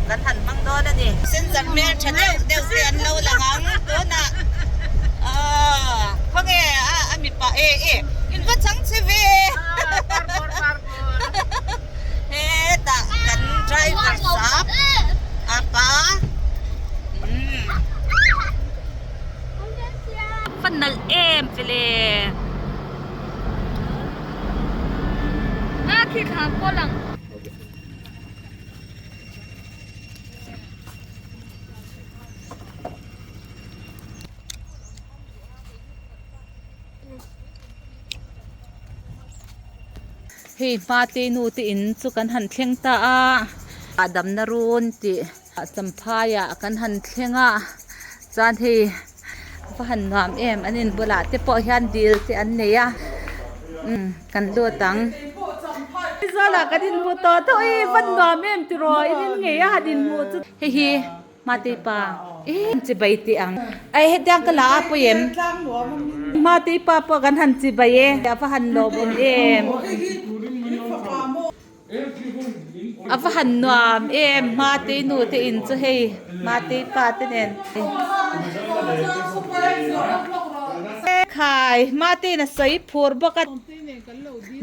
kan han hmang dawn a ni. Passenger hmel tha deuh deuh te an lo lang ang tunah aw khawnge a mipa e e in va chang che ve hetah kan driver sap a pa umm va nalh em vele. Hei hmate nu te in chu kan han thleng ta a hahdamna run tih champhai ah kan han thleng a chuan hei va han nuam em an in bulah te pawh hian dil te an nei a umm kan lut ang. Aizawl ah kan inhmu tawh tawh i va nuam em tiraw in in ngei a han inhmuh chu hei hi. Hmatei pa em chibai teh ang. Ai hetiang ka la a pawi em? Hmatei pa pawh kan han chibai e. A va han lawm awm em? A va han nuam em? Hmatei nu te in chu hei Hmatei pa te nen. Khai Hmatei in a sawi phur bawk a.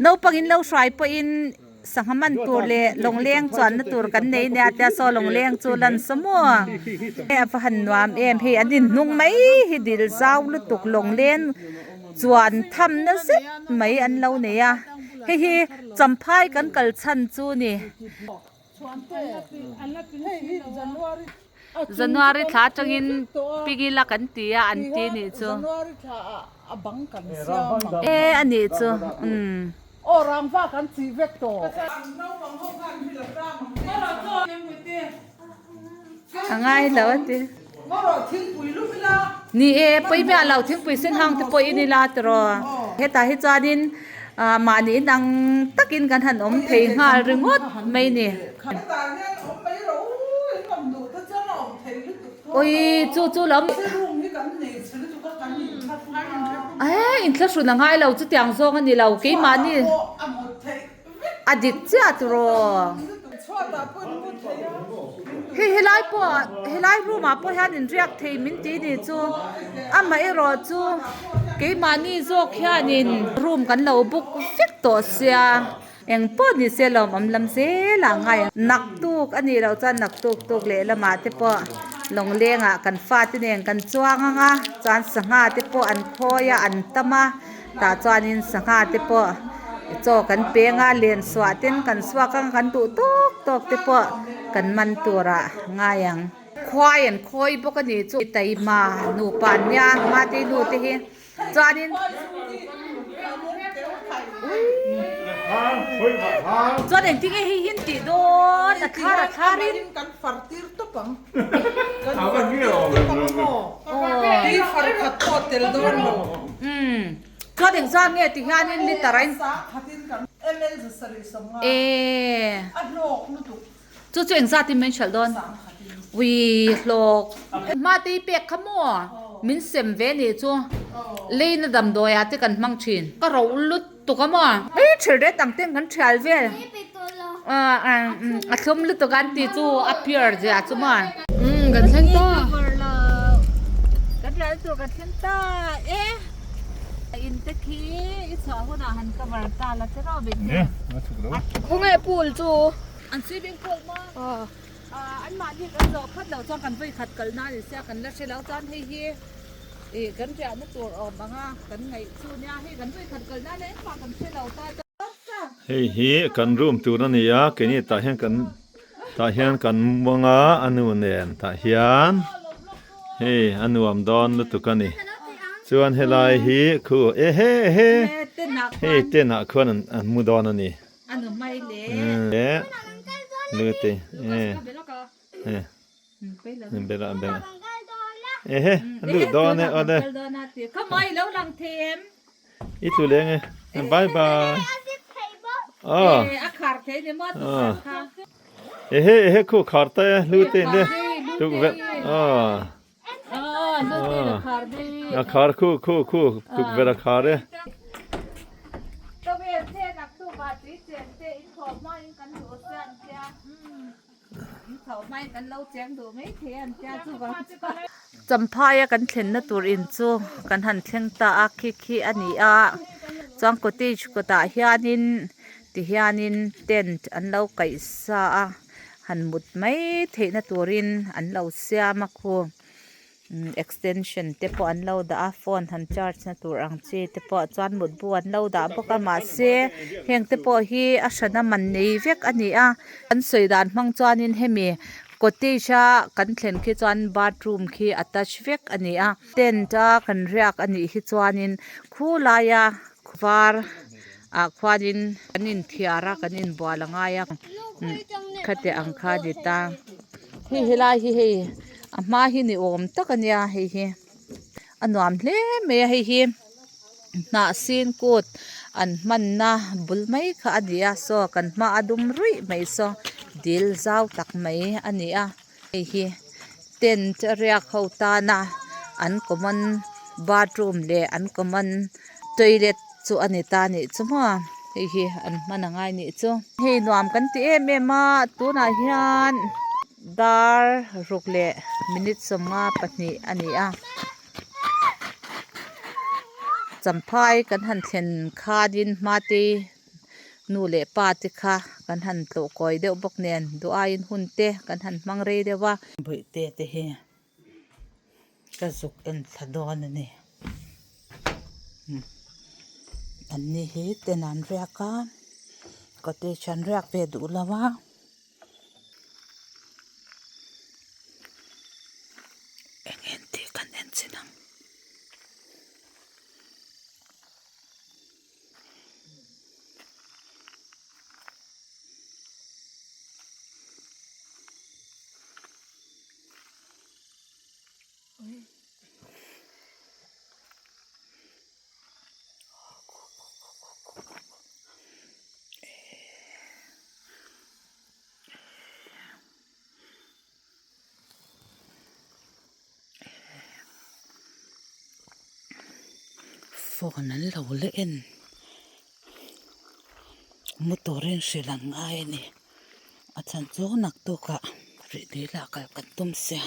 Naupang in lo hruai pawhin. Sangha man tur leh lawngleng chuanna tur kan nei nia tia saw lawngleng chu lan saw maw a va han nuam em hei an inhnung mai hi dil zau lutuk lawngleng chuan thamna zet mai an lo nei a hei hi champhai kan kal chhan chu ni. January thla atangin pigila kan ti a an ti nih chu. E a nih chu umm. A ngai lo a ti. Ni e pawi miah lo thingpui sen hang te pawh in ila tiraw. Hetah hi chuanin mahni inang takin kan han awm thei nghal ringawt mai ni. Ui chu chu lam eh inthlahrun a ngai lo chutiang zawng a ni lo keimahni a dik chiah tiraw hei helai pawh helai room ah pawh hian inriak thei min tih ni chu amaherawh chu keimahni zawk hianin room kan lo book vek tawh sia. Eng pawh ni se lawm awm lam zel ah ngai ang. Naktuk a nih loh chuan naktuk tuk leh lamah te pawh lawnglengah kan fate nen kan chuang ang a, chuan sangha te pawh an khawi a, an tam a, tah chuanin sangha te pawh chaw kan peng a, len suah ten kan suak ang a, kan duh tawk tawk te pawh kan man turah ngai ang. Khuai an khawi bawk a nih chu taima nupa an nia Mate nu te hi. Chuanin Chuan engtin nge hei hin tih dawn a thlar a thlar in kan far tir tawp ang kan far tir tawp ang maw tui far khat pawh tel dawn lo umm chuan eng zat nge ti hianin liter a in khatin kan ml za sarih sawmnga e a hlawk lutuk Chu chu engzat in min hralh dawn? Ui hlawk. Hmate i pek kha maw? Min sem ve nih chu. Leina damdawi ah te kan hmang thin. Ka roh lutuk a maw? Hei thil ret ang ten kan thial vel. A thlum lutuk an ti chu a pure zia chu maw? Umm kan thleng ta. Kan rial tur kan thleng ta e. In te khi i chhuah hunah han cover ta la che rawh bik te. Khawnge pool chu? An swimming pool maw? Aw. An mahni kan zawh khat loh chuan kan vawi khat kal na ni sia kan la hre lo chuan hei hi ih kan riahna tur awm ang a kan ngaih chu nia hei kan vawi khat kal na leh engmah kan hre lo ta chuan. Hei hi kan room tur a ni a keini tah hian kan tah hian kan muang a a nu nen tah hian hei a nuam dawn lutuk a ni chuan helai hi khu ehe ehe hei tent ah khuan an mu dawn a ni. Le lute e bela bela ehe lu dawn e awle i tlu leng e bye bye oh ehe ehe khu khar ta e lute le tukverh oh A khar khu khu khu tukverh a khar e. chhoh hmain kan lo cheng duh mai thei a an tia chuvang chuan Champhaia kan thlenna tur in chu kan han thleng ta a khi khi a ni a chuan cottage kawtah hianin tihianin tent an lo kaih sa a han mut mai theihna turin an lo siam a khu. Extension te pawh an lo dah a phone han charge na tur ang chi te pawh chuan mutbu an lo dah bawk a mahse heng te pawh hi a hrana man nei vek a ni a an sawi dan hmang chuanin hemi cottage a kan thlen khi chuan bathroom khi attach vek a ni a tent a kan riak a nih hi chuanin khulaia var ah khuanin kan inthiar a kan inbual a ngai a khati ang kha a ni ta hei helai hi hei a hma hi ni awm tak a nia hei hi a nuam hle mai a hei hi hnah sin kut an hmanna bul mai kha a ni a saw kan hma a dum ruih mai saw dil zau tak mai a ni a hei hi tent a riak ho tana an common bathroom leh an common toilet chu a ni ta nih chu maw hei hi an hman a ngai nih chu hei nuam kan ti em em a tunah hian dar ruk leh minute 52 a ni a champhai kan han thlen khanin hmate nu leh pa te kha kan han tlawh kawi deuh bawk nen duh aiin hun te kan han hmang rei deuh a. Bawihte te hi ka zuk en thla dawn a ni an ni hi tent an riak a cottage an riak ve duh lo a. Eng en tih kan en chin ang. Phone an lo la en mu turin hrilh an ngai a ni a chhan chu naktukah rih dil ah kal kan tum sia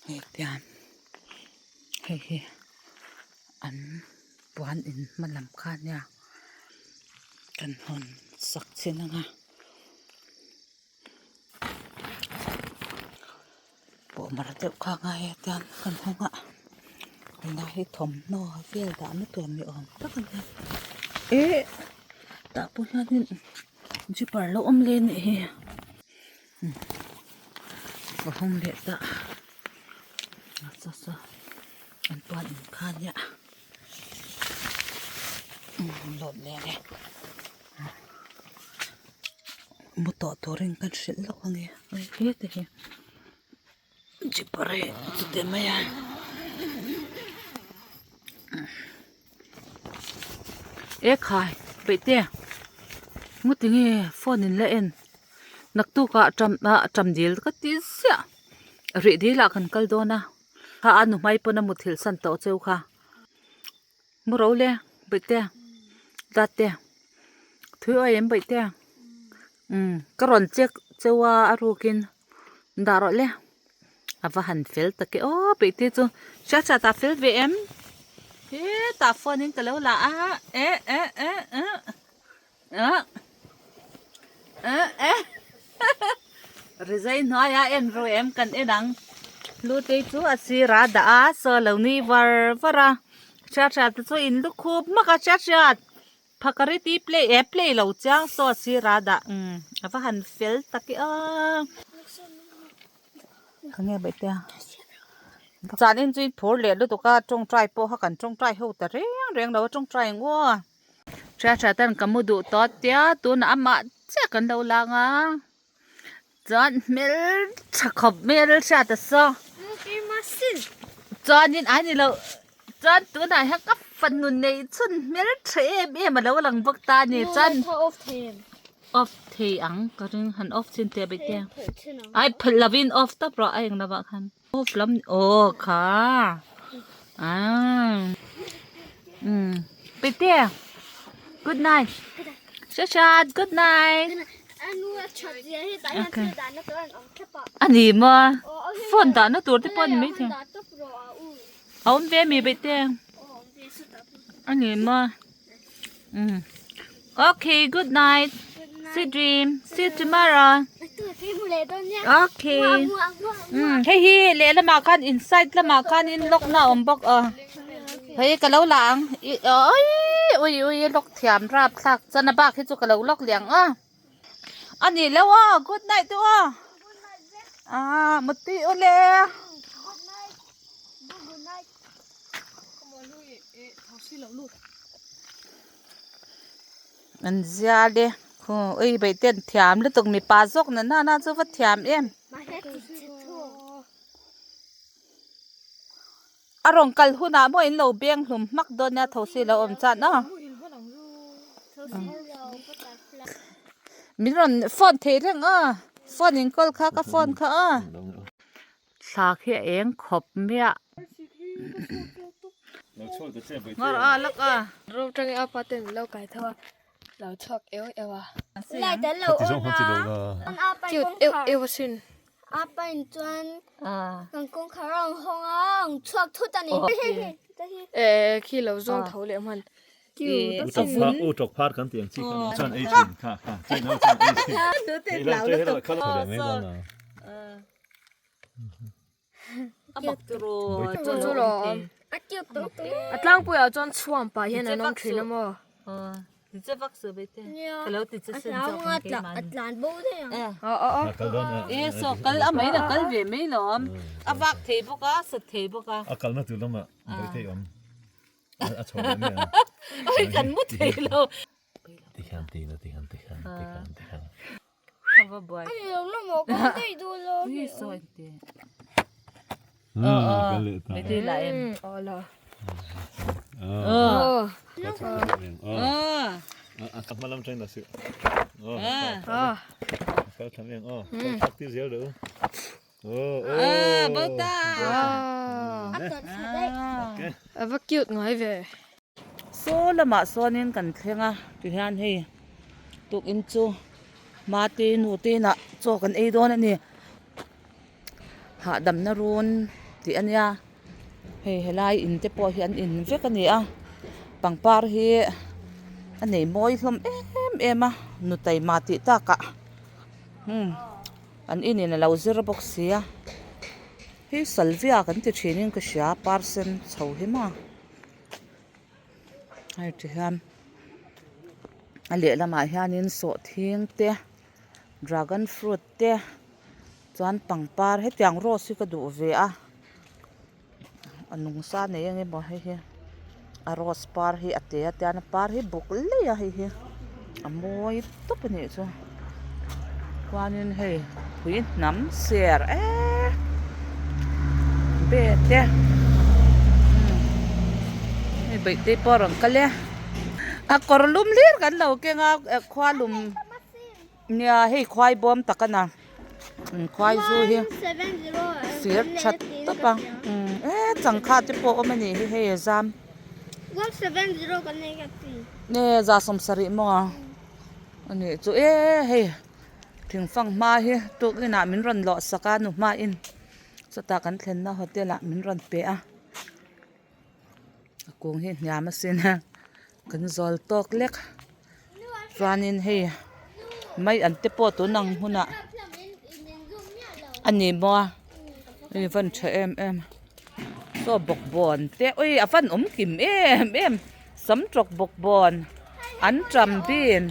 hei tian hei hi an puan in hma lam kha ania kan hawn sak chin anga pawh mar deuh kha a ngai a tian kan hawng a helai hi thawmhnaw vel dahna tur ni awm tak a nia eh tah pawh hianin zipper lo awm leh a nih hi ka hawng leh ta saw saw an puan in kha nia lawt leh ang e mu tawh turin kan hrilh lawk ang e hei te hi zipper hi chute mai a e khai peih te ngu tinge phone in la en naktukah tam ah tam dil ka ti ziah rih dil ah kan kal dawn a kha a nu hmai pawn a muthilh san tawh cheu kha mu ro le bawihte dat te thui awih em bawihte umm ka rawn check cheu a a rukin dah rawh le a va han fel tak e aw bawihte chu hriat hriat ah fel ve em hetah phone in ka lo la a eh eh eh eh ah eh eh rizai hnuaiah en ru em kan en ang hlutei chu a sirah a dah a saw lo nui var var a hriat hriat te chu in lu khup hmak a hriat hriat phakari tih play eh play lo chiang saw a sirah a dah umm a va han fel tak e aw khawnge baihte a zan in chu in phur leh lutuk a tawngtai pawh kha kan tawngtai ho ta reng reng lo a tawngtai ang aw. Hriat hriat ten ka mu duh tawh tia tunah amah chiah kan lo lang a chuan hmel tha khawp hmel hriat a saw chuanin a ni loh chuan tunah hian ka fanu neih chhun hmel tha em em a lo lang bawk ta a ni chuan off thei ang ka ring han off chhin teh bik te ai phalh lovin off tawp rawh a eng lovah khan. Off lam aw kha ah umm Pete good night. Shashat good night ani maw phone dahna tur te pawh a ni maithei a awm ve ami beih te ani maw umm okay good night sweet dream see you tomorrow okay umm hei hi lehlamah khan inside lamah khanin lock na a awm bawk a. Hei ka lo la ang i awii ui ui lawk thiam rap thlak chuan a bak hi chu ka lo lawk leh ang a a ni lo a good night te aw ah mutui ule an zial e khu ui beih ten thiam lutuk mipa zawk na nana chu va thiam em. A rawn kal hunah maw in lo beng hlum hmak dawn nia tho si lo awm chan a. Min rawn phone thei reng a, phone in call kha ka phone kha a. Thla khi a eng khawp mai a. Ngawr a lak a. Ro tangin a pa ten min lo kai tho a. Lo chhuak eu eu a. Light an lo on a. Cute eu eu asin. A pain chuan kan kawngkhar a ang hawng a, a ang chhuak thut a ni. Eh khi lo zawng tho leh hman. U tawk phar kan tih ang chi kha chuan ei thin kha kha chuan ho chuan ei thin. A bawk turu chu chu lo awm. A tlangpuiah chuan chhuam pah hian an awm thin a maw? A kalna tur lamah Bawihtei awm a chho leh mai ang. Tikhian ti la tikhian tikhian tikhian tikhian. A va cute ngai ve. Saw lamah sawnin kan thleng a tihian hei tukin chu mate nu te inah chaw kan ei dawn a ni hahdamna run tih a nia hei helai in te pawh hi an in vek a ni a pangpar hi a nei mawi hlawm em em a nu taima tih takah umm an inin a lo zir bawk si a hei salvia kan ti thinin ka hria par sen chho hi maw. Hei ti hian a lehlamah hianin sawhthing te dragon fruit te chuan pangpar hetiang rose hi ka duh ve a a nung sa nei ang emaw hei hi a rose par hi a te a tian a par hi buk lei a hei hi a mawi tawp a nih chu chuanin hei pui hnam ser eee bed te hei beihte pawh a rawn kal e a kawr lum hlir kan lo keng a khua lum nia hei khuai bawm tak a na khuai zu hi sir tha tawp a e changkha te pawh a awm a nih hi hei a zam nge za sawmsarih maw a nih chu e hei thingfang hma hi tukin ah min rawn lawh sak a nu hmain chutah kan thlenna hotel ah min rawn pe a a kung hi hniam asin a kan zawl tawk lek chuanin hei mai an te pawh tun ang hunah a ni maw a hei van tha em em saw bawkbawn te ui a van awm kim em em sam tawk bawkbawn an tam bin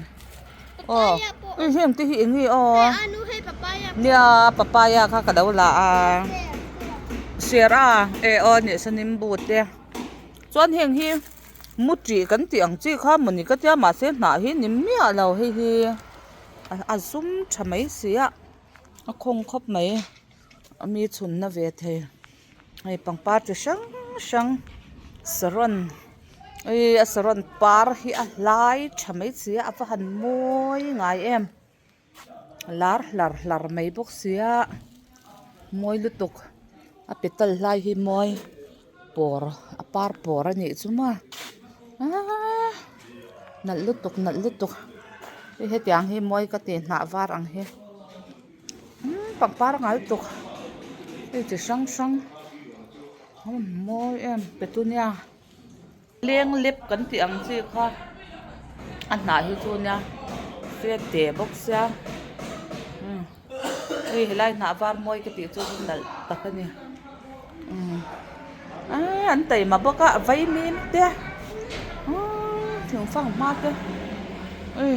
aw ui heng te hi eng nge aw nia papaya kha ka lo la a ser a eh aw nih saw nimbu te chuan heng hi mu tih kan tih ang chi kha mawni ka tia mahse hnah hi ni miah lo hei hi a zum tha mai si a a khawng khawp mai a mi chhun na ve thei hei pangpar chi hrang hrang saron ih a saron par hi a hlai tha mai si a a va han mawi ngai em. Lar hlar hlar mai bawk sia mawi lutuk a petal hlai hi mawi pawr a par pawr a nih chu maw aaa nalh lutuk nalh lutuk. Hei hetiang hi mawi ka ti hnah var ang hi umm pangpar a ngai lutuk hei chi hrang hrang mawi em petunia leng lep kan tih ang chi kha a hnah hi chu nia fek te bawk sia umm hei helai hnah var mawi ka tih chu nalh tak a ni umm aaa an taima bawk a a vaimim te umm thingfang hma te ui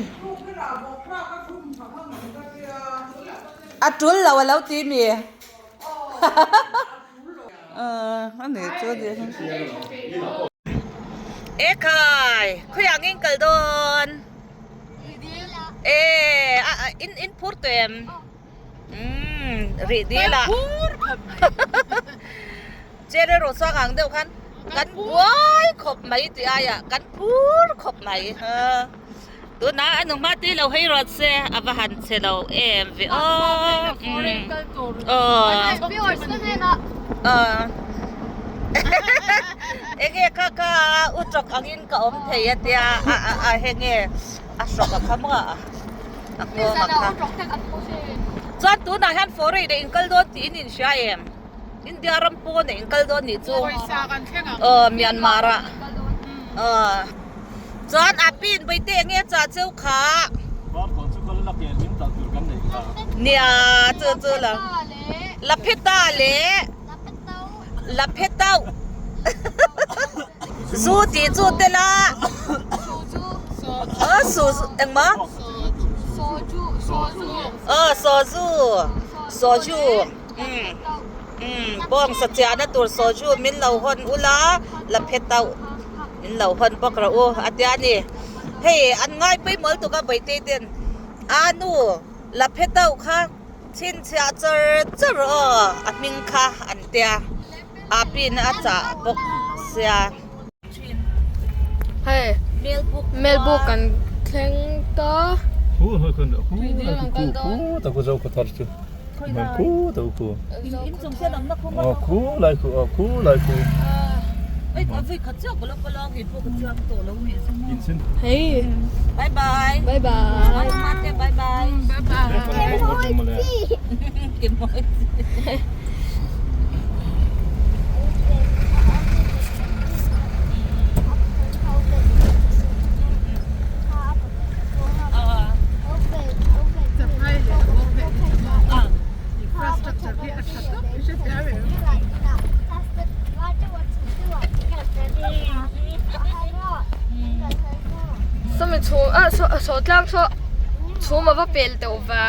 a tul lo a lo ti mi aaa a ni chu a ni ekhai khawiah nge in kal dawn e a in in phur tawh em umm rih dil ah chair erawh chuang ang deuh khan kan buai khawp mai tih aiah kan phur khawp mai tunah a nu hma tui lo hei rawt se a va han che lo em ve aw aw enge kha kha u tawk angin ka awm thei a tia a a henge a hrawk a kha maw a nghawng a kha chuan tunah hian foreign ah inkal dawn tih in inhria em India ram pawn ah inkal dawn nih chu aw Myanmar ah aw chuan a pin vaite enge chah cheu kha nia chu chu la la phe ta le la phe tauh zu tih chu te la aw su engmah aw soju soju umm umm bawng sa chiahna tur soju min lo hawn ula la phe tauh min lo hawn bawk rawh u a tia ni hei an ngai pawimawh lutuk a bawihte ten a nu la phe tauh kha chhinchhiah char char aw a hming kha an tia a pin a chah bawk sia. Hei Melbourne kan thleng ta. Hei Bye bye. Bye bye. Bye bye. Bye bye. Sawmi chhum ah saw tlang saw chhum a va pel teuh va.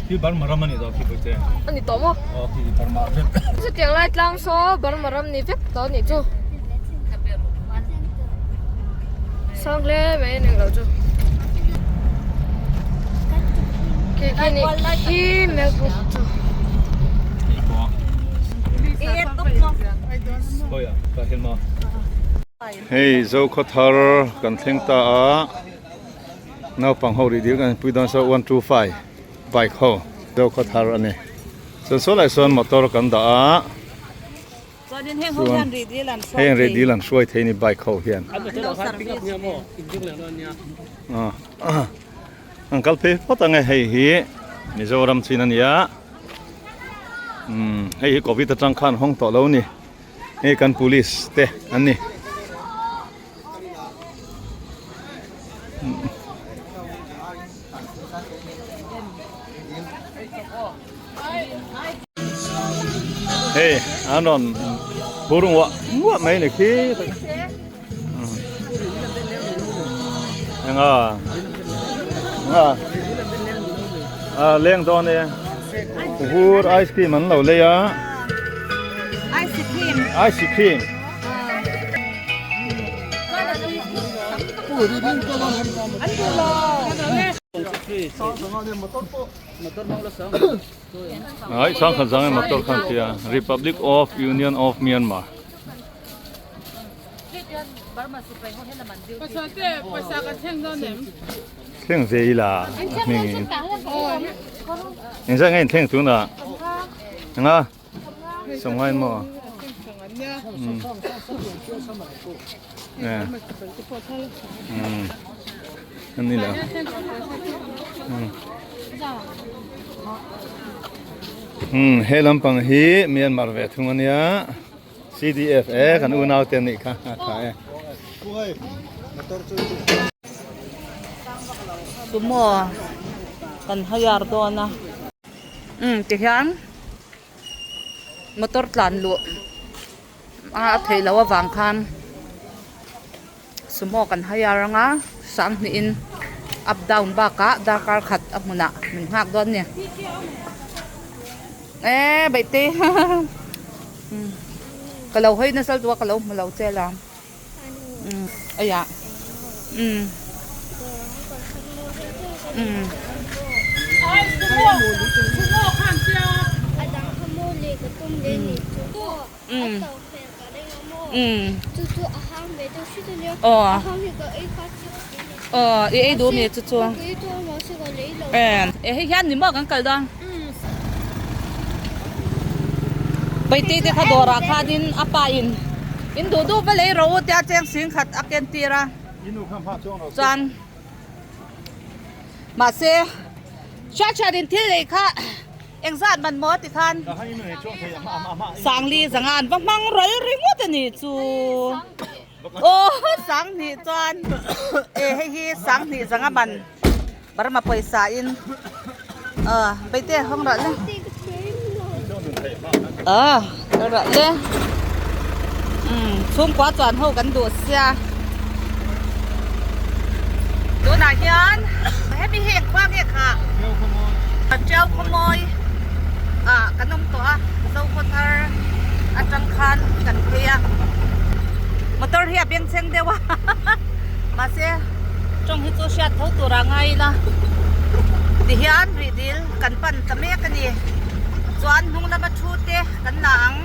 Khi Burma ram a nih tawh khi pawh A ni tawh maw? Aw khi Burma vek. Chutiang lai tlang saw Burma ram ni vek tawh a nih chu. Sang hle mai a nih loh chu. Khi khi nih khi Melbourne chu. Hei Zokhawthar kan thleng ta a. Naupang ho rih dil kan pui dawn saw 125 bike ho zo khaw thar a ni chuan saw lai sawn motor kan dah a chuan heng rih dil an hruai thei a ni bike ho hian an kal phei phawt ang e hei hi Mizoram chin a ni a umm hei hi covid atang khan hawng tawh lo a ni hei kan police te an ni. Hei an rawn phur nguah nguah mai ni khi enga enga a leng dawn e vur ice cream an lo lei a ice cream ice cream. Ai sang khan zang motor khan tia Republic of Union of Myanmar. Thleng ve ila hming in zai ngai thleng tuna nga Sawmngai maw? Ani lo. Hmm, he lampang hi Myanmar ve thung ania. CDF e kan unau te anih kha a tha e. Sumo kan hire dawn a. Umm tihian motor tlan luh a theih loh avang khan sumo kan hire anga sanghnihin up down bakah darkar khat a hmunah min nghak dawn a ni. E baihte ka lo hawi nasa lutuk a ka lo hmu lo che la aiah umm umm. Umm umm aw aw i ei duh mi chu chu e hei hian ni maw kan kal dawn Paite te kha dawrah khanin a pa in in duh duh va lei rawh u tia cheng sing khat a ken tir a chuan mahse hriat hriat in thil lei kha. Engzat man maw ti khan Sangli zanga an va hmang ral ringawt a nih chu aw Sanghnih chuan e hei hi Sanghnih zanga man Burma pawisa in aw Beite hawng rawh le aw kal rawh le umm chhungkua chuan ho kan duh sia tunah hian hemi hi engkhua nge kha. Tiau khawmawi ah kan awm tawh a, Zokhaw thar atang khan kan phei a, motor hi a bengchheng deuh a mahse tawng hi chu hriat tho tur ah ngai ila tihian rih dil kan pan ta mek a ni chuan hnung lama thu te kan la ang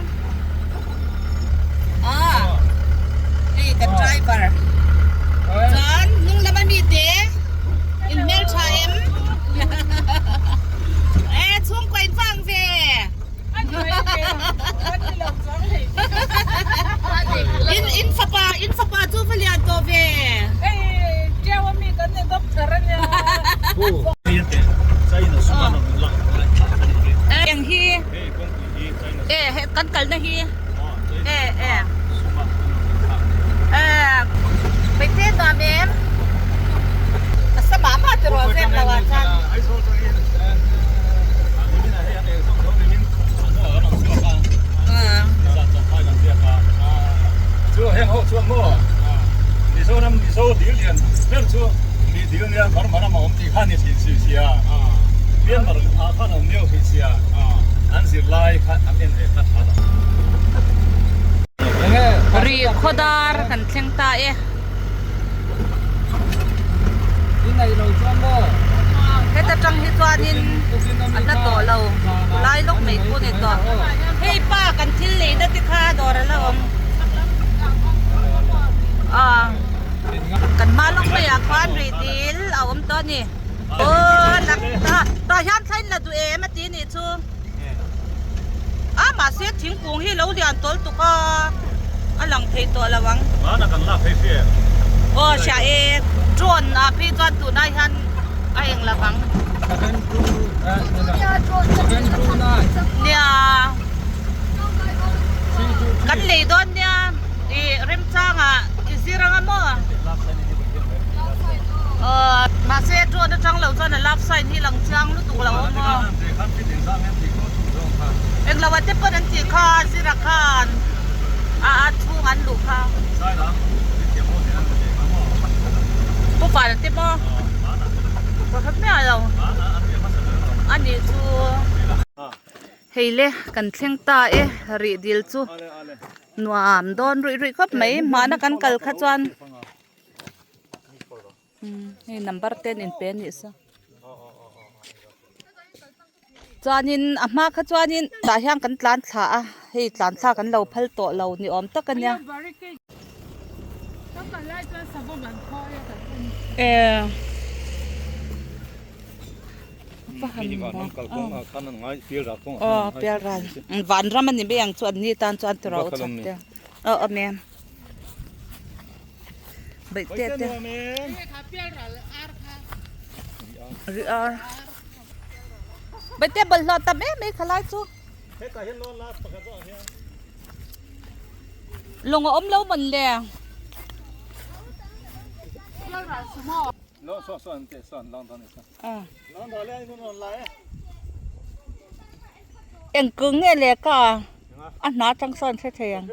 ah hei kan driver chuan hnung lama mi te. In hmeltha em? E chhungkaw in vang ve. In in fapa in fapa chu va lian tawh ve. Eng hi e kan kalna hi e e e Paite nuam em? A sa mah mah ti rawh zep lo ah chuan. Ri khawdar kan thleng ta e. Heta tang hi chuanin a hla tawh lo lai lawk mai pawh a ni tawh. Hei pa kan thil leina te kha dawr a la awm. Kan hma lawk maiah khuan rih dil a awm tawh a ni. Aw tah hian thlain la duh em a ti nih chu. A mahse thingkung hi lo lian tawl tuk a a lang thei tawh lo ang. Hmana kan lak phei hria em? Aw hria e drone ah phei chuan tunah hian a eng lo ang. Nia kan lei dawn nia i remchangah i zir anga maw? Aw mahse drone atang lo chuan a love sign hi lang chiang lutuk lo a maw? Englo ah te pawn an tih kha zira khan a a chhung an luh kha. Pu Vana te maw? Ka hre miah lo a nih chu. Hei le kan thleng ta e rih dil chu nuam dawn ruih ruih khawp mai hmana kan kal kha chuan. Hei number te an inpe a nih sa. Chuanin a hma kha chuanin tah hian kan tlan thla a, hei tlan thla kan lo phal tawh lo ni awm tak a nia. Aw pialral vanram a ni mai ang chu an ni tan chuan ti rawh u chak te aw awm em. Baihte te. Ri ar. Baite bawlhhlawh tam em mai khalai chu. Hetah hian lawn la pakhat zawk ah hian. Lawng a awm lo mawn le. Lawn saw saw an teh saw an lawn dawn a ni saw. Lawn dawn le an rawn lai e. Eng kung nge le ka a hna tang sawn hre thei ang.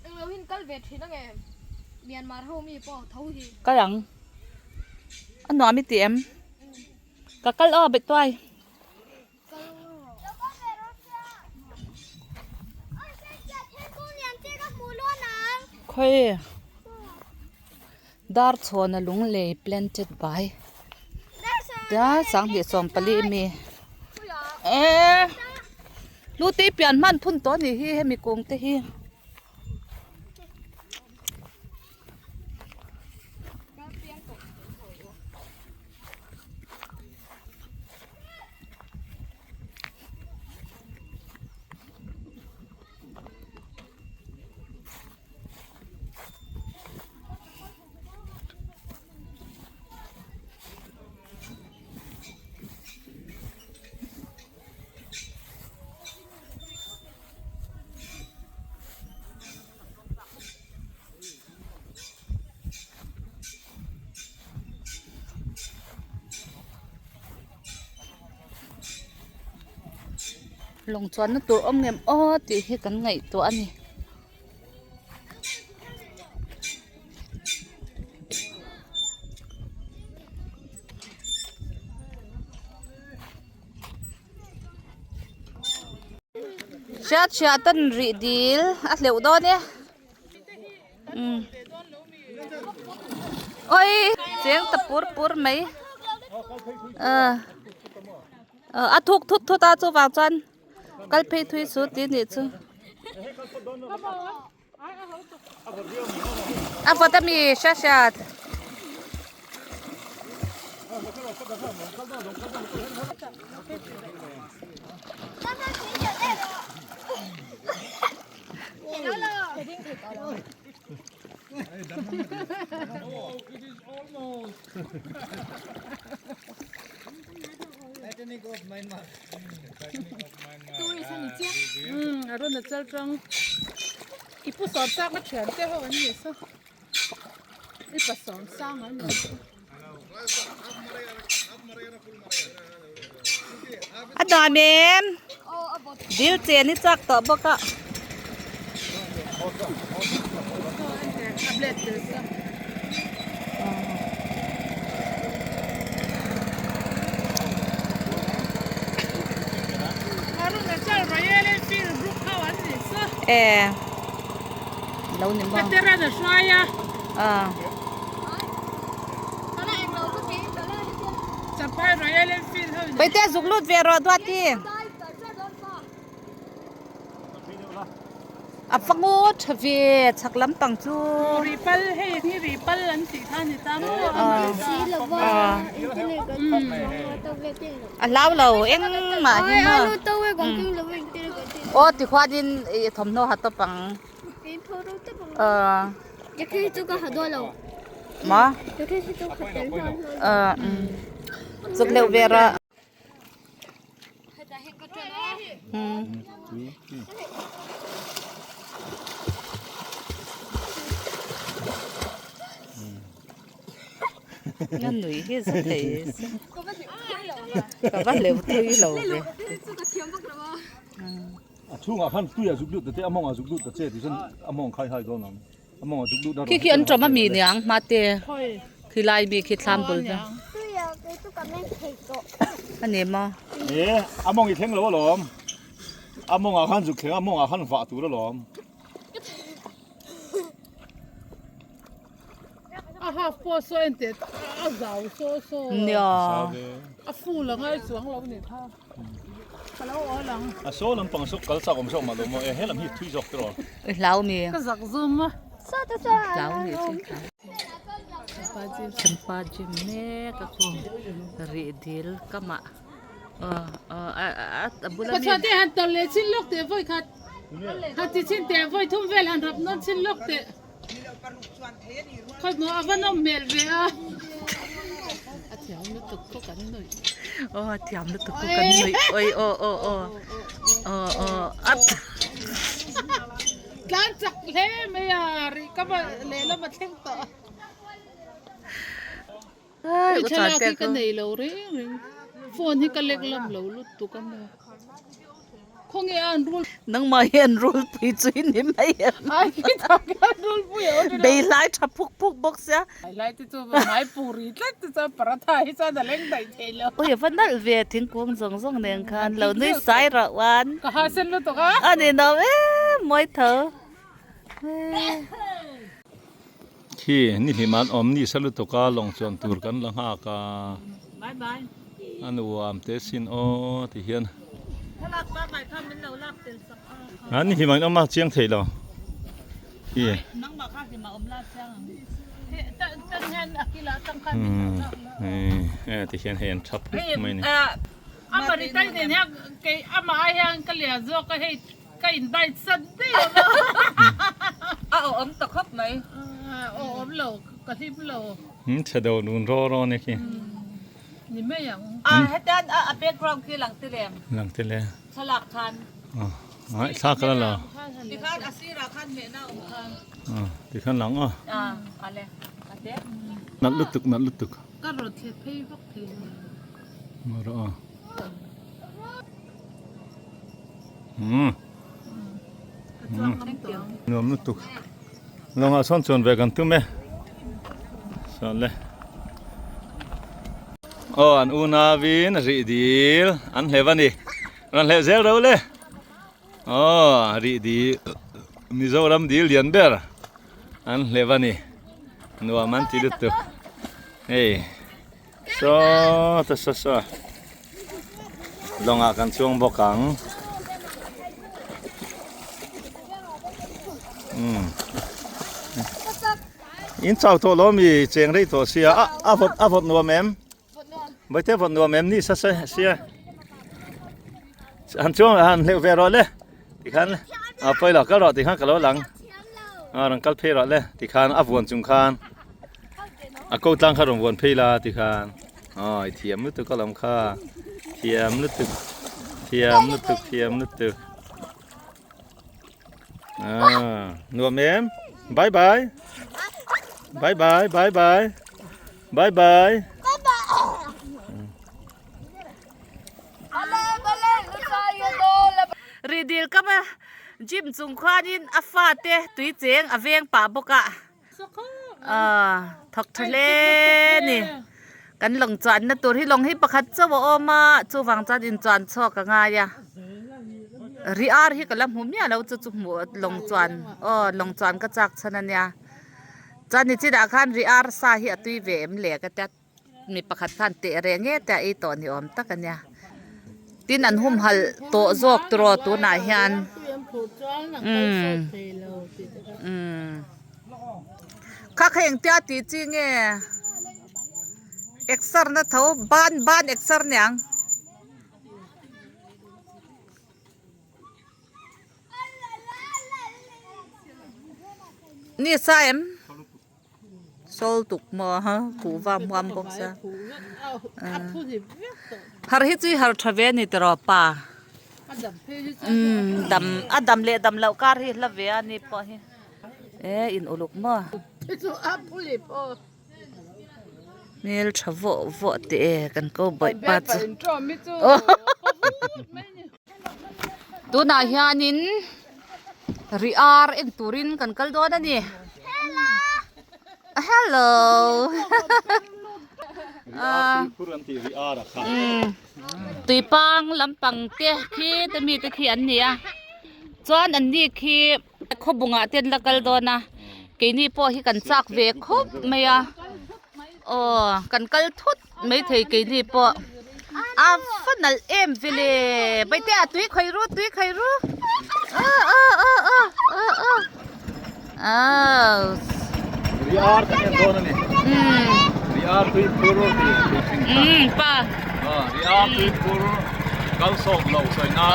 Englo hin kal ve thin ange Myanmar ho mi pawh tho hi. Kal ang. A nuam i ti em? Ka kal aw bet tuai. Khawi dar chhuan a lunglei planted by tia 2014 ami eh lu te pian hman phun tawh a nih hi hemi kung te hi. Lawng chuanna tur awm ngem aw tih hi kan ngaihtuah a ni. Hriat hriat an rih dil a hleuh dawn e. Oi cheng ta pur pur mai a thuk thut thut a chuvang chuan kal phei thui chu tih anih chu a vawt ami hriat hriat. A nuam em? Dil chen hi chak tawh bawk a. E lo ni maw? A. Paite zuk lut ve rawh Duati. A fangu tha ve chhak lampang chu. Ripal hei hi ripal an tih kha ni ta maw. A hlau lo engmah hi maw. Aw tikhuanin thawmhnaw ha tawp ang. Maw? Chuk leuh ve rawh. Nga nui hi za thei se. Ka va leuh thui lo ve. A chhungah khan tui a zuk lut ta che, a mawngah zuk lut ta che tih chuan a mawng khai hai dawn ang. A mawngah zuk lut a Khi khi an ṭawm a mi niang hmate khi lai mi khi thlam bul vel. A ni maw? E, a mawng i thleng lo alawm. A mawngah khan zuk thleng a, a mawngah khan vah tur alawm. A half pawh saw en teh a zau saw saw. Nia. A full a ngai chuang lo ni kha. A saw lampang saw kal chak awm zawk mah lo maw e helam hi thui zawk tiraw. I hlau mi. Ka zak zum a. Hlau mi chu. Thianpa gym mek a khu rih dil kamah aw aw a bula mi. Pathian te han tawlh leh chin lawk teh vawi khat han ti chin teh vawi thum vel han rap nawn chin lawk teh khawi hmuh a va nawm hmel ve a. A thiam lutuk khaw kan nuih. Aw a thiam lutuk khaw kan nuih oi aw aw aw aw aw a. Tlan chak hle mai a rih ka lehlam a thleng tawh. Ui thlalak hi ka nei lo reng reng phone hi ka lek lam lo lutuk a maw khawnge a an rul nangmah hi an rul pui chu i ni mai em ai khi tak hian an rul pui a awm bei hlai tha phuk phuk bawk sia bei hlai te chu hmai puri tlat te chuan paratha hi chuan a leng daih thei lo ui a va nalh ve thingkung zawng zawng nen khan lo nui sai rauh uan ka ha sen lutuk a a ni no em mawi tho. Khi ni hlim an awm ni sa lutuk a lawng chuan tur kan la nghak a a nuam te sin aw ti hian a ni hlim an awm a chiang thei lo khi ti hian hei an tha phut mai a ni. Ka in bite sat daih a maw. A awm ta khawp mai. A awm lo, ka hlim lo. In chhe deuh dun raw raw ni khi. Ni mai ang. A hetian a background khi lang te lem. Lang te le. Thlalak khan. Ai thla ka la lo. Tikhan a sirah khan mehna awm khan. Tikhan lang aw. A ale. A te. Nalh lutuk nalh lutuk. Ka rawn thlet phei vak thei lo. Maw rawh aw. Nuam lutuk lawngah sawn chuan ve kan tum e sawn le aw an unauin rih dil an hlev a ni rawn hleh zel ro le aw rih dil Mizoram dil lian ber an hlev a ni nuam an ti lutuk hei. Saw ta saw saw lawngah kan chuang bawk ang umm in chau tawh lo mi cheng rei tawh sia a a vawt a vawt nuam em vaite vawt nuam em ni sa sia han chuang han hleuh ve rawh le tikhan a pawi lo kal rawh tikhan ka lo lang a rawn kal phei rawh le tikhan a vuan chung khan. A ko tlang kha rawn vuan phei la ti khan aw i thiam lutuk a lawm kha thiam lutuk thiam lutuk thiam lutuk ah nuam em bye bye bye bye bye bye bye bye Rihdil kama gym chung khuanin a fate tui cheng a veng pah bawk a. Thawk tha hle ni. Kan lawng chuanna tur hi lawng hi pakhat chauh a awm a, chuvang chuan inchuan chhuak a ngai a. Ri ar hi ka la hmu miah lo chu chu hmuh lawng chuan aw lawng chuan ka chak chhan a nia. Chuan ni chinah khan ri ar sa hi a tui ve em le ka tia. Mi pakhat khan teh reng nge te a ei tawh ni awm tak a nia. Tin an humhalh tawh zawk turaw tunah hian umm umm kha kha engtia tih chi nge exer na tho ban ban exer niang. Ni sa em. Sawl tuk maw ha kuhva hmuam bawk sia har hi chu i har tha ve a ni tiraw pa umm dam a dam leh dam loh kar hi hla ve a ni pawh hi e in uluk maw hmel tha vawh vawh teh e kan ko bawih pa chu Tunah hianin ri ar en turin kan kal dawn a ni. Hello. Tuipang lampang te khi te mi te khi an ni a. Chuan an ni khi khawbungah te an la kal dawn a. Keini pawh hi kan chak ve khawp mai a. Aw kan kal thut maithei keini pawh a va nalh em vele baite a tui khawi ru tui khawi ru aw aw aw aw aw aw Ri ar kan en dawn a ni. Ri ar tui phur tih tih thin kha. Pa. Ri ar tui phur kal sawp lo sawi nan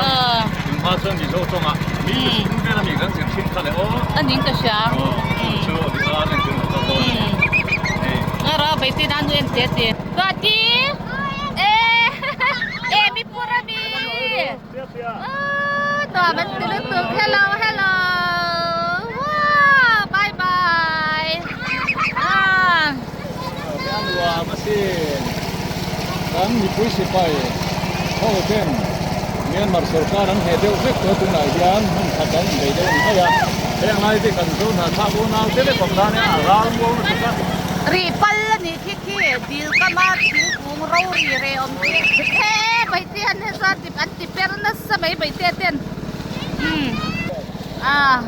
tun hma chuan Mizo tawngah mi mihring vel ami kan zir thin kha le aw. A ning ka hria. Chu chu ri ar engtin a kal dawn a ni. Hei. Nga ra bai te nan nu em te te. Duati. E e mi pur ami. Nuam an ti lutuk. Hello hello. Wow bye bye. Ah. Kan nuam a sin. Kan mipui sipai ho ten Myanmar sorkar an heh deuh vek tawh tunah hian hmun khat an inbei deuh a ni mai a. Heng lai te kan zo hna thlak unau te vek awm dan a ral muau lutuk a. Rih pal a nih khi khi dil kama thingkung ro ri reh awm khi. He Baihte an he chuan an ti per nasa mai Baihte ten umm ah.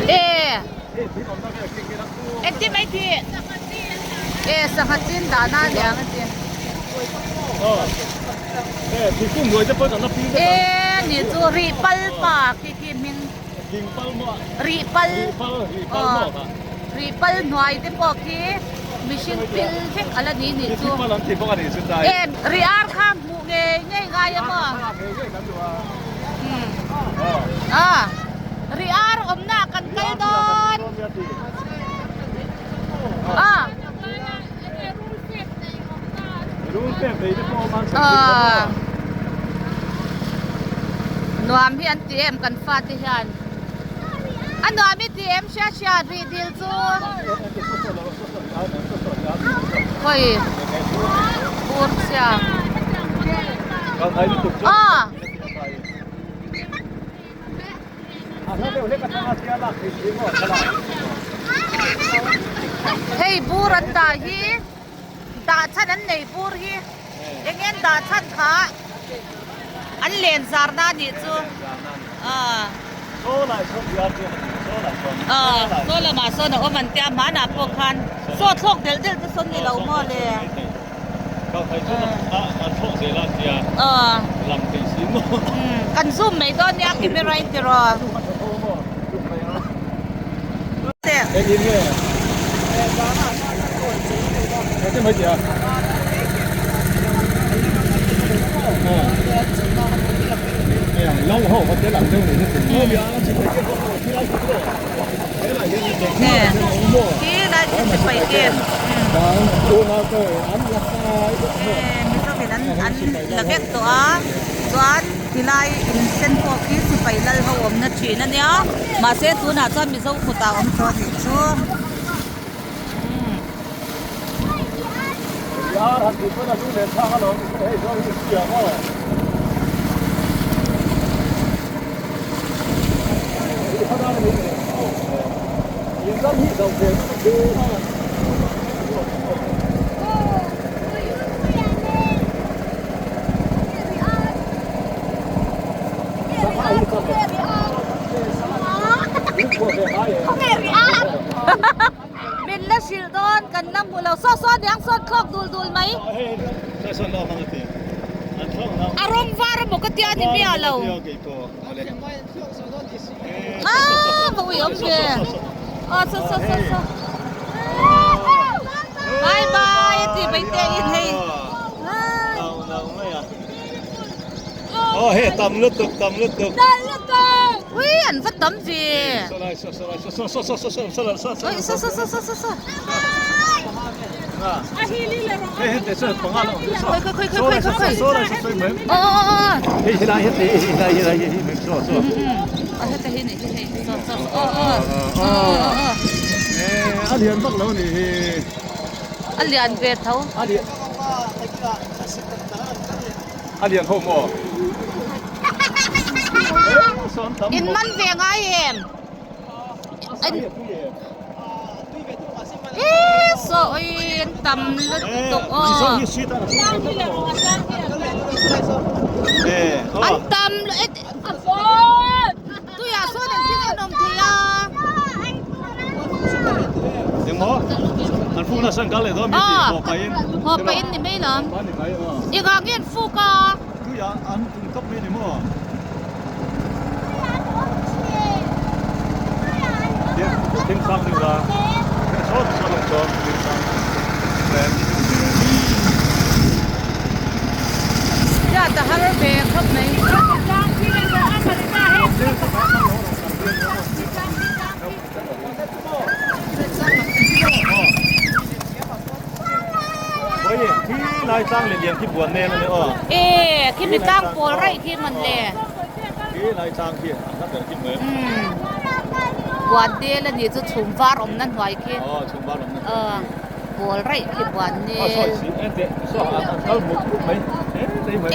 E engtin mai tih e sangha chin dahna a niang a ti e ni chu rih pal pa khi khi hming rih pal aw rih pal hnuai te pawh khi mihring pil vek a la ni nih chu e rih ar kha hmuh ngei ngei ngai a maw a rih ar awmna ah kan kal dawn a Nuam hi an ti em kan fate hian a nuam i ti em hria hria rih dil chu khawi bur chhia aw. Hei bur an dah hi dah chhan an nei bur hi eng nge an dah chhan kha an len zar na anih chu ah ah saw lamah sawn a awm an tia hmanah pawh khan saw thlawk delh delh te sawn ni lo maw le. Kan zoom mai dawn nia camera in tiraw. Mizoin an an la vek tawh a chuan tilai in sen pawh khi sipai lal ho awmna thin a nia mahse tunah chuan mizo kutah a awm tawh a nih chu. Min la hrilh dawn kan la hmu lo saw saw aniang sawn thlawk dul dul mai. A rawng var emaw ka tia ni miah lo. Aaa va ui awm ve. Aw saw saw saw saw. Bye bye a ti mai te in hei. Aw hei tam lutuk tam lutuk. Tam lutuk. Ui an va tam ve. Saw saw saw saw saw saw saw saw saw saw Ui saw saw saw saw saw saw. Hei hei te saw panga lo saw. Khoi khoi khoi khoi khoi khoi. Saw lai saw saw mai. Aw aw aw. Hei helai hei te helai helai hei mai saw saw. A heta hi ni hei saw saw aw aw aw aw. Eh a lian vak lo ni hi. A lian ve tho. A lian. A lian ho maw? In man ve ngai em? Eee saw ui an tam lutuk aw. An tam tuiah sawn an thil en awm thei a. Engmaw? An fuk nasa an kal leh dawn mi tih haw pahin. Haw pahin ni mai lo. Engah nge an fuk a? Tuiah an tum tawp mai ni maw? Thing sang ding la. Sawn sawn ang sawn thing sang. Ya ta har ve khawp mai. Khi lai tlang le lian khi buan nen ani aw. E khi mi tlang pawl raih khi man le. Khi lai tlang khi an hlat ber khi mai. Buan tel ani chu chhum var awm na hnuai khi. Aw chhum var awm na. Aw pawl raih khi buan nel. Aw sawi si en teh saw an kal muk muk mai.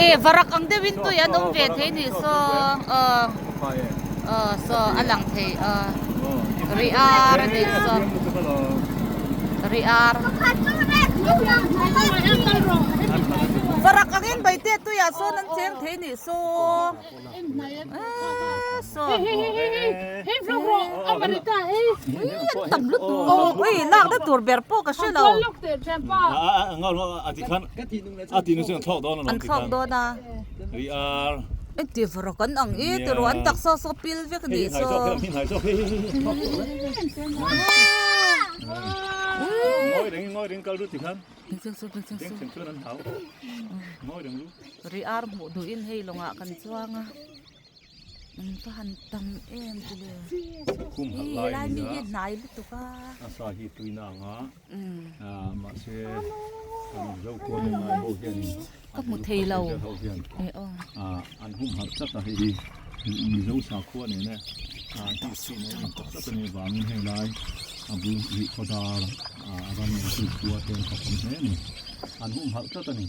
E varak ang deuhin tui an awm ve thei ni saw aw. Aw saw a lang thei aw ri ar a nih saw ri ar varak angin baite tuiah sawn an cheng thei nih saw saw tam lutuk ui lakna tur ber pawh ka hre lo an thlawk dawn a. Engti vawrh kan ang i ti rawh an taksa saw pil vek a nih saw. Ri ar hmuh duhin hei lawngah kan chuang a an va han tam em ti le helai mi hi hnai lutuk a. Ka hmu thei lo e aw. An humhalh tlat a hei hi Mizo sakhua nena history nen a inkawp tlat a nih avangin hei lai a bul rih khawdar a ram nei khua te an thawk awm hle a ni. An humhalh tlat a ni.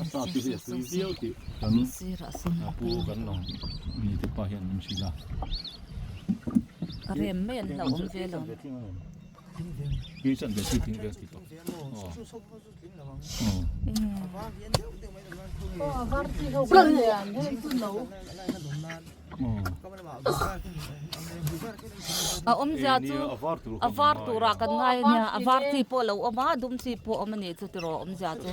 A sa chu hei a tui viau tih kan pu kan lawng mi te pa hian min hrilh a. A rem mai an hlauhawm ve lo. A awmzia chu a var turah kan ngai a nia a var chi pawh a lo awm a dum chi pawh a awm a nih chu tiraw awmzia chu.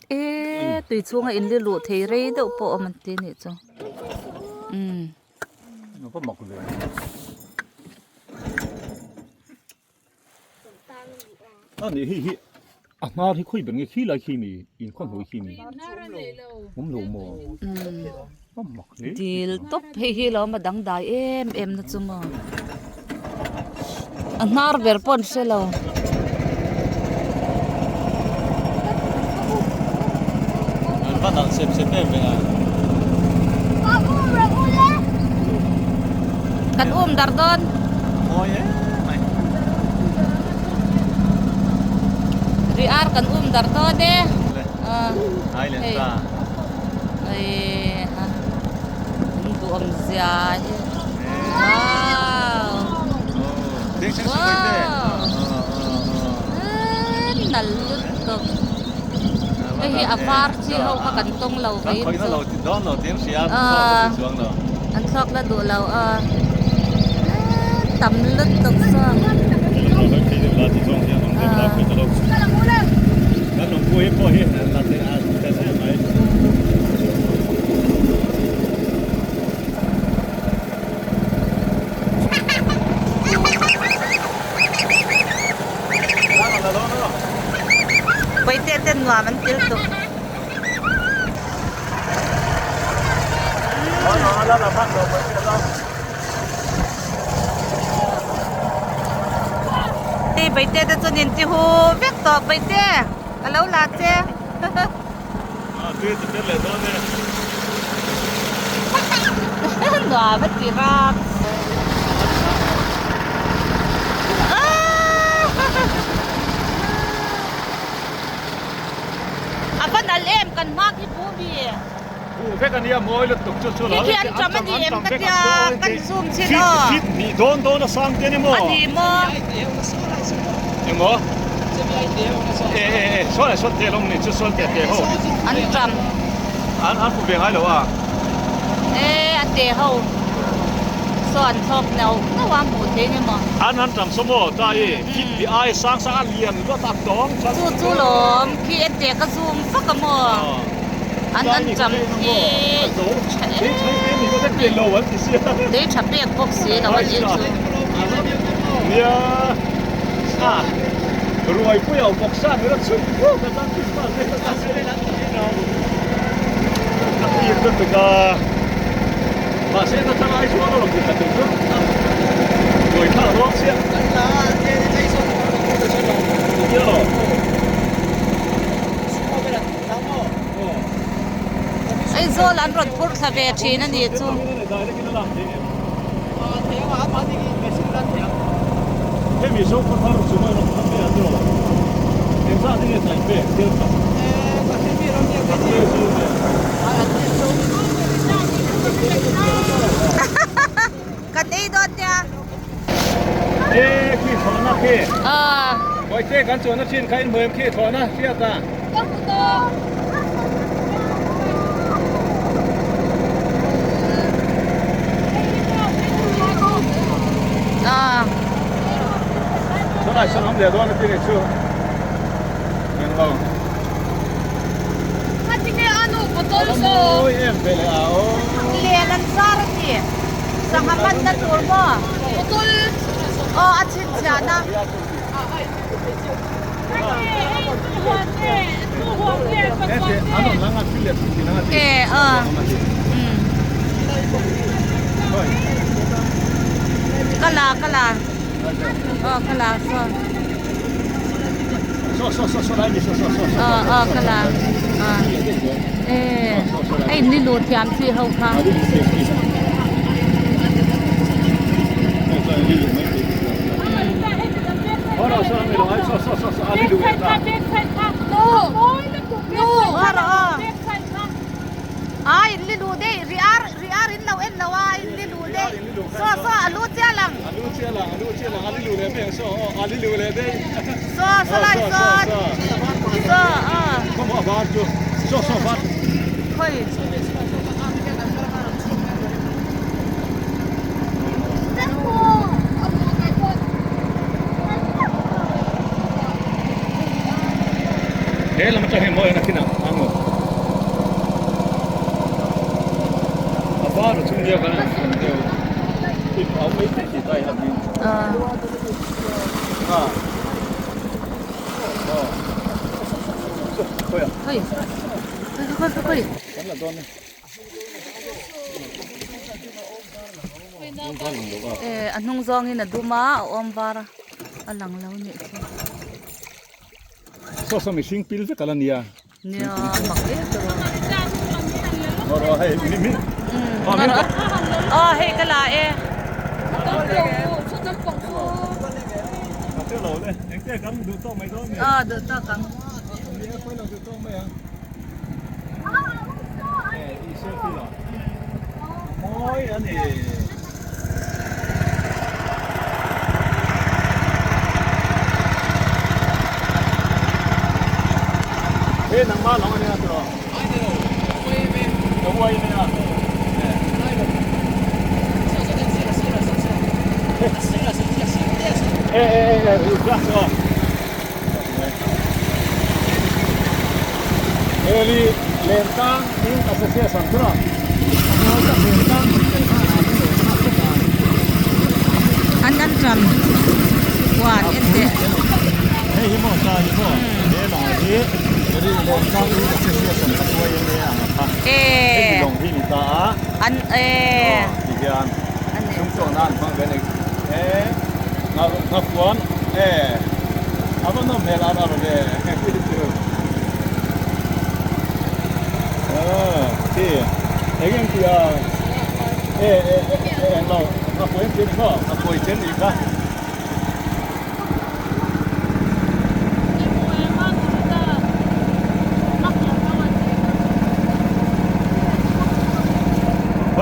E tui chhunga in li luh thei rei deuh pawh awm an ti a nih chu umm. A nih hei hi a hnar hi khawi ber nge khi lai khi mi inkhawm ho khi mi awm lo maw a mak hle dil tawp hei hi lo awm a dangdai em em na chu maw a hnar ber pawh an hre lo. An va nalh sep sep em ve a. Kan um dar dawn. Mawi em mai. Ri ar kan um dar dawn e. Ai len ta. Ei ha. Duhawm zia hi. Wow. Wow. Nal lutuk. Hei hi a var chi ho kha kan tawng lo vei chu. An thluak la duh lo a. Tam lutuk saw. Paite ten nuam an til tuk. Ti paite te chuan in ti hu vek tawh paite a lo la che. Nuam a ti ram. A va nal em kan hma khi pu mi. Pu vek a nia mawi lutuk chu chu Khi khi an ṭam a ni em ka tia kan zoom chin aw. Fit hnih dawn dawn a sang te a ni maw? A ni maw? Engmaw? E e e sawn leh sawn te lawm ni chu sawn te te ho. An ṭam. An an pu ve ngai lo a. E a te ho saw an thlawk neuh neuh a hmuh theih ni maw? An an ṭam saw maw ta i fit hnih ai sang sang a lian luat a tawng chuan. Chu chu lawm khi en te ka zoom vak a maw? An anṭam hi tha em em tui tha pek bawk si lo a nih chu. Aizawl an rawn phur thla ve thin a nih chu. Kan ei dawn nia. Len an zar a ti. Sangha manna tur maw? Aw a chhinchhiahna. E aw umm ka la ka la aw ka la saw aw aw ka la aw e a in ni lut thiam chi ho kha. He lam atang hian mawi an a ang aw. A var a chung nia kan an deuh. Tim au mai thei tih tai hian min. A. Aw. Khawi a. Khawi. Khawi khawi khawi. Kan la dawn e. Eh a hnung zawngin a dum a a awm var a a lang lo nih chu. Saw saw mihring pil vek a la nia. Nia mak em tawh. Rawh hei mi mi. Aw hei ka la e. Aw duh tawk ang. An anṭam huan en teh. E an e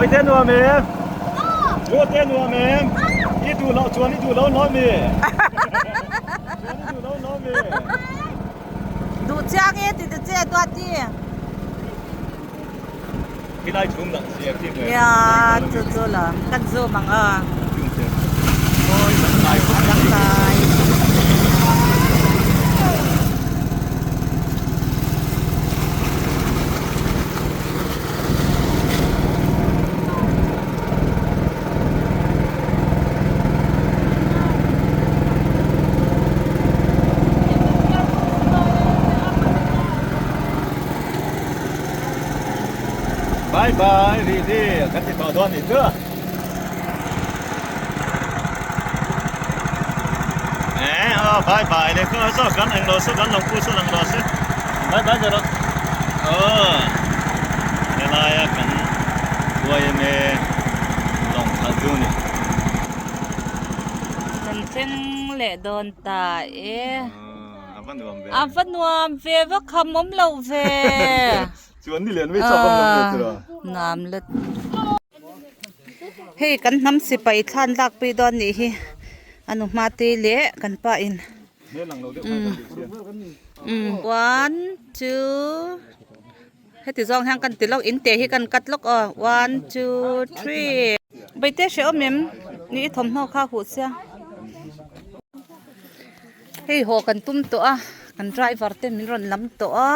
Hawite nuam em? Luate nuam em? I duh loh chuan i duh lo nawi mi? Chuan i duh lo nawi mi? Duh chiang e ti ta che Duati. Khilai chhum dang si a khi hmel. Nia chu chu la kan zoom ang a. A dangdai. Bye bye Ridi kan ti tawh dawn nih chu. Eh aw bye bye le khaw saw kan eng lo saw kan lo pu saw lang rawh se. Bye bye rawh. Aw helaia kan YMA lawng khalh tu ni. Kan thleng leh dawn ta e. A va nuam ve. A va nuam ve va kham awm lo ve. Chuan ni lian mai chak awm lo ve tura. Nuam let. Hei kan hnam sipai thlan lak pui dawn nih hi a nu hma te leh kan pa in. One two heti zawng hian kan ti lawk in te hi kan cut lawk aw one two three. Baite hrehawm em ni i thawmhnaw kha huh sia. Hei haw kan tum tawh a kan driver te min rawn lam tawh a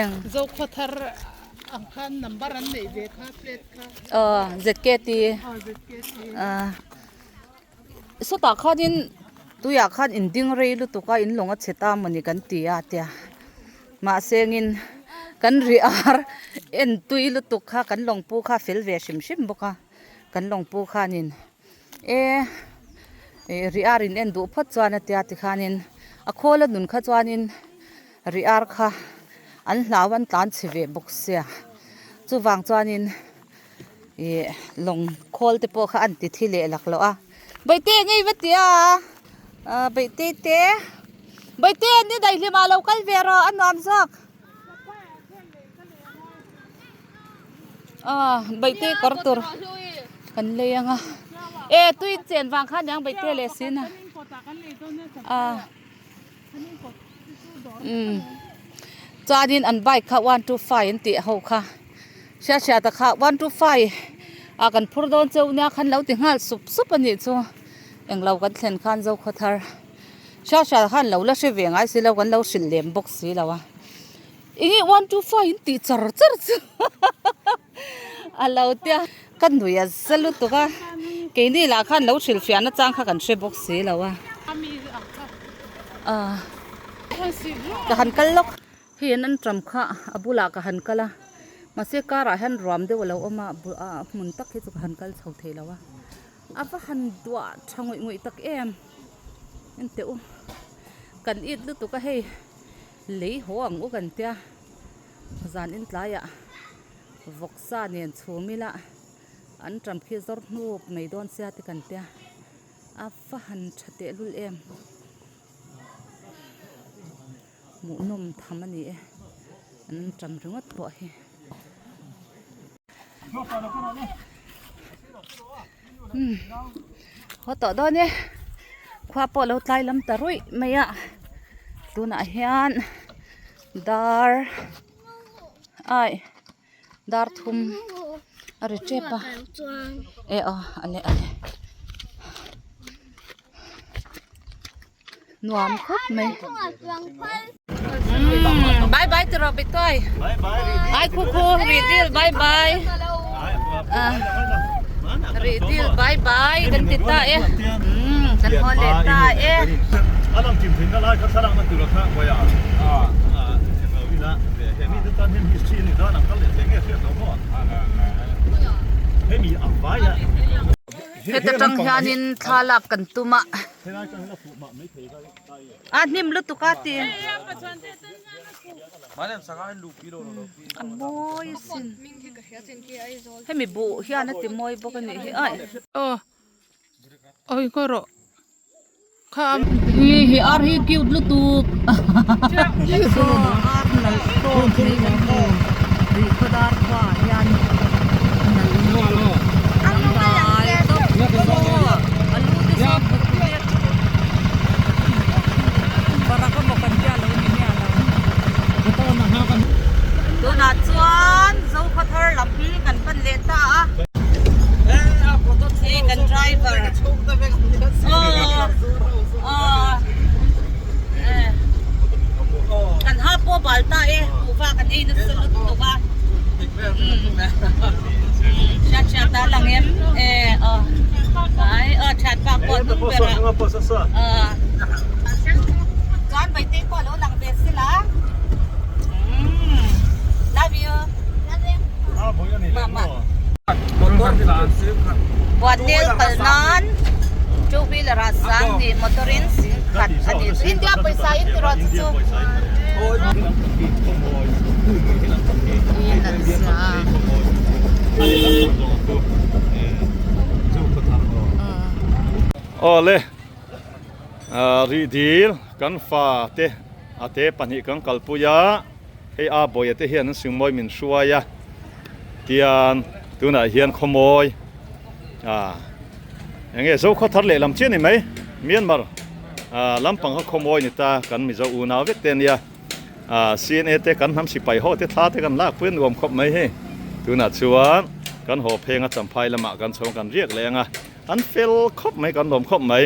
eng. Zokhawthar ang khan number an neih ve kha plate kha. Aw ZKT. Aw ZKT. Sawtah khanin tuiah khan in ding rei lutuk a in lawng a chhe ta mawni kan ti a tia mahse ngin kan ri ar en tui lutuk kha kan lawng pu kha fel ve hrim hrim bawk a kan lawng pu khanin e ih ri ar in en duh phawt chuan a tia tikhanin a khawl a nun kha chuanin ri ar kha an hlau an tlan chhe ve bawk sia chuvang chuanin. Ih lawng khawl te pawh kha an ti thi leh lak loh a Baihte ngei va ti a ah Baihte te Baihte ni daihlim ah lo kal ve rawh a nuam zawk ah Baihte kawr tur kan lei ang a e tui chen vang khan niang Baihte leh sin a ah. Umm chuanin an bike kha one two five an tih ho kha hriat hriat a kha one two five ah kan phur dawn cheu nia khan lo ti nghal sup sup a nih chu englo kan thlen khan Zokhawthar hriat hriat khan lo la hre ve ngai si lo kan lo hrilh lem bawk si lo a enge one two five an tih char char chu a lo tia ka nui a za lutuk a keini lah khan lo hrilh fiah na chang kha kan hre bawk si lo a ah ka han kal lawk hei an anṭam kha a bulah ka han kal a mahse car ah hian ruam deuh a lo awm a a hmun tak hi chu ka han kal chho thei lo a a va han duah tha ngawih ngawih tak em enteh u kan it lutuk a hei lei haw ang u kan tia. Zan in tlaiah vawksa nen chhum ila an ṭam khi zawr hnup mai dawn sia te kan tia a va han ṭha tehlul em hmuhnawm tham a ni e an ṭam ringawt pawh hi. Haw tawh dawn e khua pawh lo tlai lam ta ruih mai a tunah hian dar ai dar thum a ri tep a e aw a leh a leh nuam khawp mai bye bye tiraw bitoy ai khu khu rih dil bye bye rih dil bye bye kan ti ta e kan haw leh ta e Heta tang hianin thla lak kan tum a a hnim lutuk a ti a mawi asin hemi buh hian a ti mawi bawk a nih hi ai. Aw awi ngaw rawh kha a. Hi hi ar hi cute lutuk ar nalh tawk mai kan hmu rihkhawdar khua ah hian nalh lutuk dangdai tawp aw a lu te sawn buk vek varak emaw kan tia lo ni miah lo tunah chuan Zokhawthar lam hi kan pan leh ta a hei kan driver Kan ha pawh bal ta e, kuhva kan ei nasa lutuk a. Hriat hriat a lang em? E aw. Ai aw thian pa pawh tum ber a. Chuan Vaitei pawh lo lang ve sila. Love you. Love you. Buannel kal nan two wheeler ah sanghnih motor in singkhat a ni. India pawisa in ti rawh chu chu. In an sa Awle rih dil kan fa te a te pahnih kan kalpui a. Hei a bawia te hian an singmawi min hruai a tian tunah hian khawmawi ah eng nge Zokhaw thar lehlam chiah ni mai Myanmar ah lampang kha khawmawi ni ta kan Mizo unau vek te ania ah CNA te kan hnam sipai ho te thla te kan lak pui a nuam khawp mai hei tunah chuan kan haw pheng a champhai lamah kan chhawng kan riak leh ang a. An fel khawp mai, kan lawm khawp mai.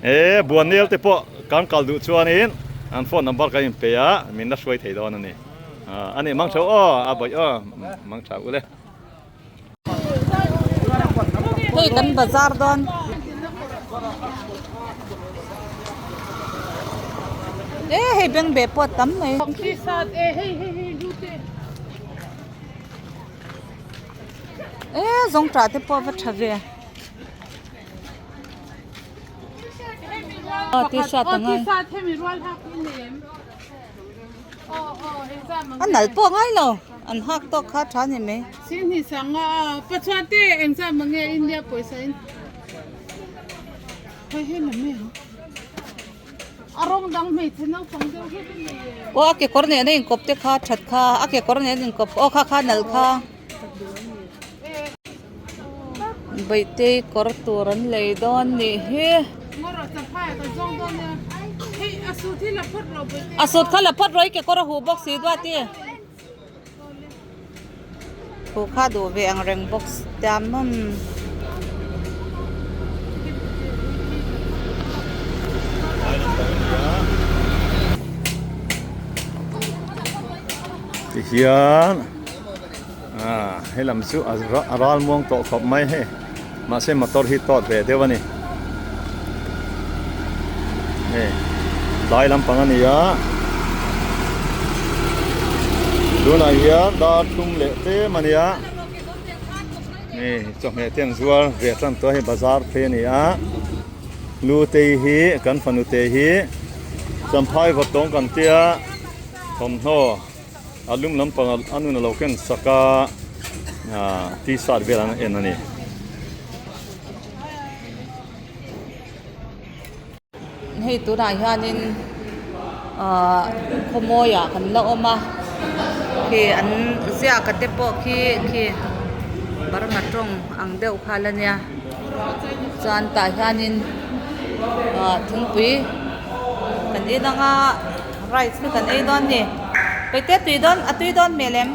E, Buannel te pawh kan kal duh chuanin an phone number kan inpe a, min la hruai thei dawn a ni. A ni, mang tha u aw, a bawih aw, mang tha u le. Hei kan bazar dawn. E hei bengbeh pawh a tam mai. E zawngṭah te pawh a va ṭha ve aw t-shirt a ngai a nalh pawh a ngai lo an hak tawk kha a ṭha a ni mai. Aw a kekawr nen a inkawp te kha that kha a kekawr nen a inkawp aw kha kha nalh kha Bawihtei kawr tur an lei dawn nih hi a sut kha la phawt rawh i kekawr a huh bawk si duat i Thu kha duh ve ang reng bawk tia maw. Tihian ah he lam chu a ral muang tawh khawp mai hei mahse motor hi tawt ve deuh a ni hei tlai lampang a ni a tunah hian dar thum leh tlem a ni a hei chawhmeh te an zuar ve tan tawh a hei bazar phei a ni a lu te hi kan fanu te hi champhai vawt tawng kan tia thawmhnaw a lum lampang a nun a lo ken sak a ah t-shirt vel an en a ni. Hei tunah hianin ahh khawmawiah kan la awm a khi an ziak a te pawh khi khi burma tawng ang deuh kha la nia chuan tah hianin ahh thingpui kan in anga rice te kan ei dawn a ni paite tui dawn a tui dawn hmel em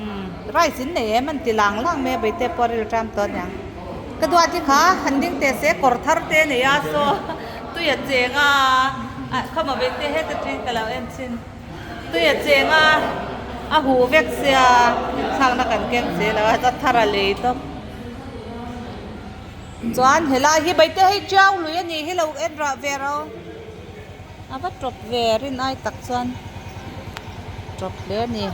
umm rice in nei em an ti lang lang mai a paite pawh a ril tan tawh aniang ka duat hi kha han ding teh se kawr thar te a nei a saw tui a cheng a ah khawma paite heta tui ka lo en thin tui a cheng a a huh vek sia inthlakna kan keng zel a a thar a lei tawp chuan helai hi paite hei tiau lui a nih hi lo en rah ve ro. A va tawp ve rin ai tak chuan tawp hle a ni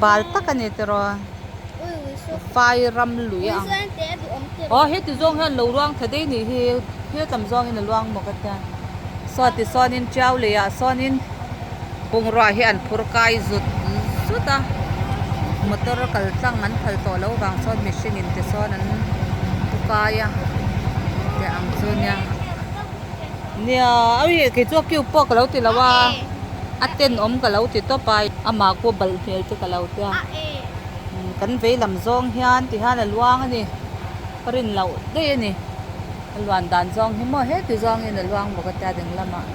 bal tak a ni tiraw vai ram lui ang aw heti zawng hian lo ruang tha daih nih hi thil tam zawngin a luang maw ka tia saw tisawn tiau lei ah sawnin bungrua hi an phur kai zut zut a motor kal tlang an phal tawh loh vang chuan mihring in tisawn an pu kai a tih ang chu nia. Nia awi kei chu a cube pawh ka lo ti lo a a tenawm ka lo ti tawp a amah khu balh hmel te ka lo tia kan vei lam zawng hian ti hian a luang a ni ka rin loh daih a ni a luan dan zawng hi maw heti zawngin a luang bawk a tia ding lamah.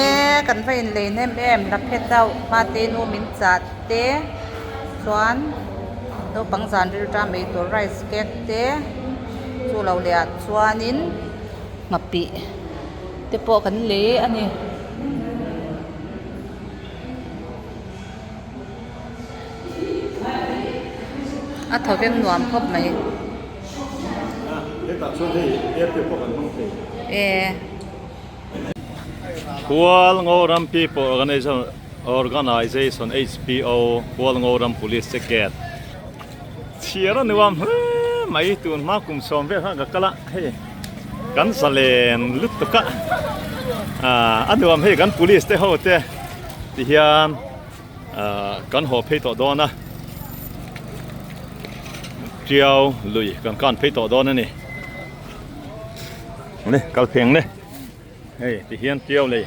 E kan va inlei hnem em la phet deuh hmate nu min chah te chuan naupang zan ril ṭam ei tur rice cake te chu lo leh ah chuanin nghapih te pawh kan lei a ni. A thawveng nuam khawp mai. E. Khual Ngo Ram People Organization Organization HPO Hualngoram Police te gate chhiar a nuam hle mai tun hma kum sawm vel khan ka kal a hei kan zalen lutuk a ah a nuam hei kan police te ho te ti hian ah kan haw phei tawh dawn a tiau lui kan kan phei tawh dawn a ni ni kal pheng le. Hei ti hian Tiau lei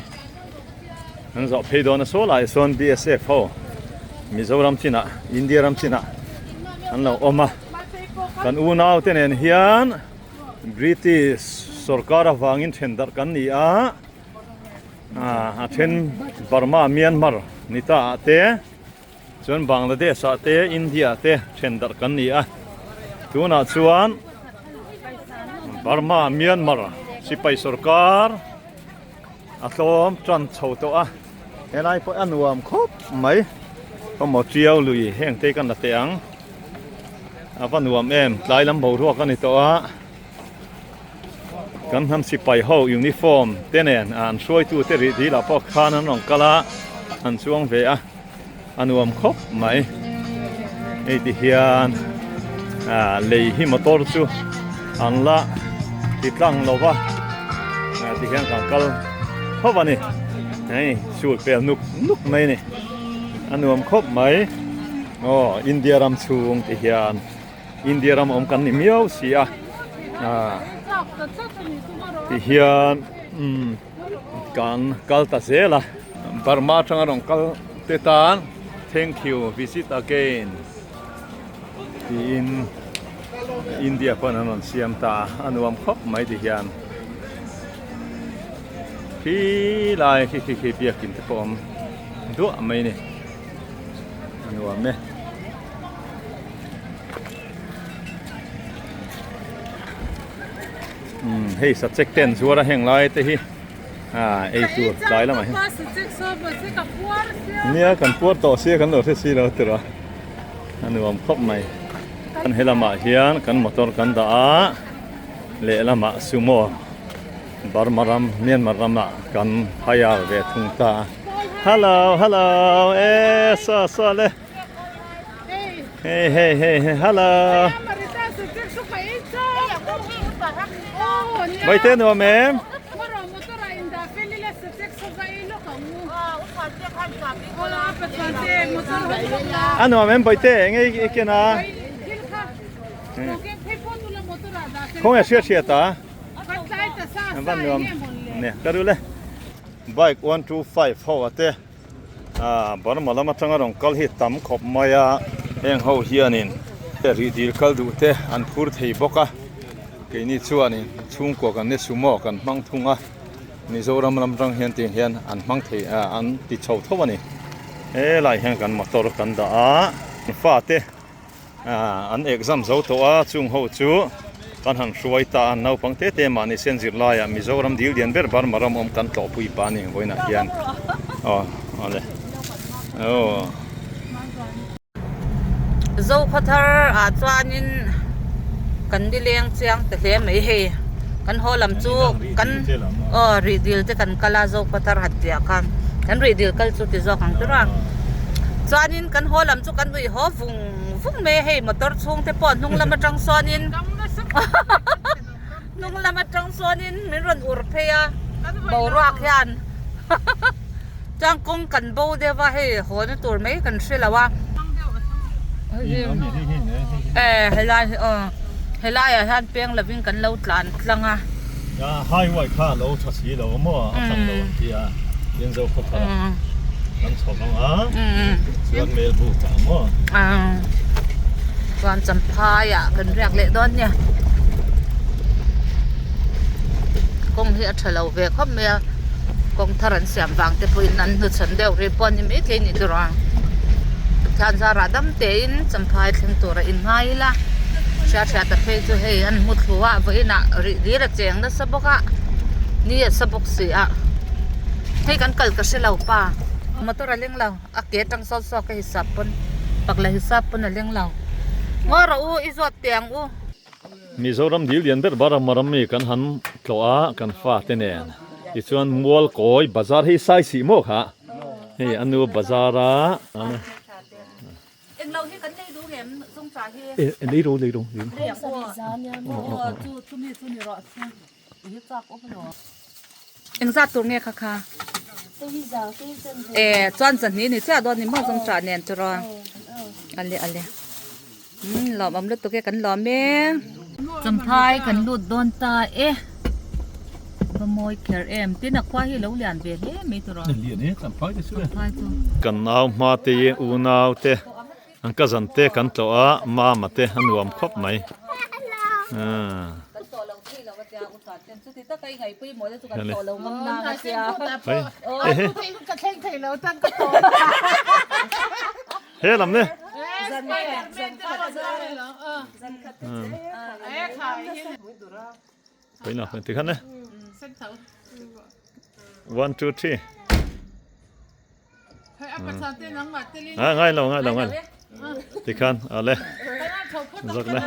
an zawh phei dawn a saw lai sawn BSF ho Mizoram chinah India ram chinah an lo awm a kan unau te nen hian British sorkar avangin then darh kan ni a a then Burma Myanmar ni ta ah te chuan Bangladesh ah te India ah te then darh kan ni a tunah chuan Burma Myanmar sipai sorkar a tlawm tan chho tawh a helai pawh a nuam khawp mai kawmaw tiau lui heng te kan la teh ang a va nuam em tlai lam boruak a ni tawh a. Kan hnam sipai ho uniform te nen an hruaitu te rih dil ah pawh khan an rawn kal a, an chuang ve a, a nuam khawp mai. Hei ti hian ah lei hi motor chu an la ti tlang lo va, ah ti hian kan kal khawp a ni. Hei sul pel nuk nuk mai a ni, a nuam khawp mai. Aw India ram chhung ti hian. India ram awm kan ni miau si a ah ti hian umm kan kal ta zel a Burma atanga rawn kal te tan thank you visit again tiin India pawn an rawn siam ta a a nuam khawp mai ti hian khi lai khi khi khi biakin te pawh a awm duah mai a ni a nuam e. Umm hei sachek te an zuar a heng lai te hi ah ei tur tlai lamah hian nia kan puar tawh sia kan lo hre si lo tiraw a nuam khawp mai kan he lamah hian kan motor kan dah a lehlamah sumo Burma ram Myanmar ramah kan hire ve thung ta a hello hello e saw saw le. Hei hei hei hei hello. Vaite nuam em? A nuam em vaite enge i ken a? Khawnge hriat hriat a? Van nuam. Ne ka ru le. Bike 125 ho ate. Aaa Burma lam atanga rawn kal hi tam khawp mai a, heng ho hianin rih dil kal duh te an phur thei bawk a, keini chuanin chhungkua kan ni sumo kan hmang thung a, Mizoram lam atang hian tiang hian an hmang thei ah an ti chho tho a ni. Helai hian kan motor kan dah a, fate aaa an exam zo tawh a, chung ho chu kan han hruai ta a, naupang te te mahni sen zirlaiah Mizoram dil lian ber Burma ram awm kan tlawhpui pah a ni vawiinah hian aw awle aw. Zokhawthar ah chuanin kan nileng chiang ta hle mai hei kan haw lam chu kan aw rih dil te kan kal a Zokhawthar han tih ah khan kan rih dil kal chu ti zawk ang tura chuanin kan haw lam chu kan ui haw vung vung mai a hei motor chhung te pawh hnung lam atang sawnin hnung lam atang sawnin min rawn ur phei a boruak hian chuan kawng kan bo deuh a hei haw na tur mai kan hre lo a e helai hi aw helai ah hian peng lovin kan lo tlan tlang a. Highway kha a lo tha si lo maw a tlang lo ang tia Lianzo khaw thar ah kan chho vang a chuan mail bu ta maw. Chuan champhai ah kan riak leh dawn nia kawng hi a tha lo ve khawp mai a kawng thar an siam vang te pawhin an hnuchhawn deuh rih pawh a ni maithei ni tur ang thian zarah dam tein champhai thleng tur a innghai ila hriat hriat a phei chu hei an hmu thlu a vawiin ah rih dir a cheng nasa bawk a ni a sa bawk si a hei kan kal ka hre lo pa motor a leng lo a ke atang sawn sawn ka hisap pawn pakla hisap pawn a leng lo ngaw rawh u i zawt teh ang u. Mizoram dil lian ber bar a ram mi kan han tlawh a kan fate nen tichuan Mualkawi bazar hi sai sih maw kha. Hei a nu bazar a. Englo hi kan lei duh ngem zungcha hi. E lei ro lei ro lei ro. Lei ang aw. Aw chu chumi chu ni rawh se. I hi chak awm lo. Engzat tur nge kha kha? E chuan zahnih ni chiah dawn ni maw zungcha nen chu rawn. Ale ale. Umm lawmawm lutuk e kan lawm e. Champhai kan lut dawn ta e. Va mawi kher em tin a khua hi lo lian ve hle mai tawh rawh. Lian e champhai te chu e. Champhai chu. Kan nau hma te hi unau te an cousin te kan tlawh a mama te a nuam khawp mai. Kan tawh lo thei lo a tia u chuan ten chuti taka i ngaihpui maw te chu kan tawh lo ngam nang a tia. Ka thleng thei lo tan ka tawh. He lam ne. Pui na ti khan ne. 1 2 3. À ngay lo ngay lo ngay. Ti khan à le. Zak le.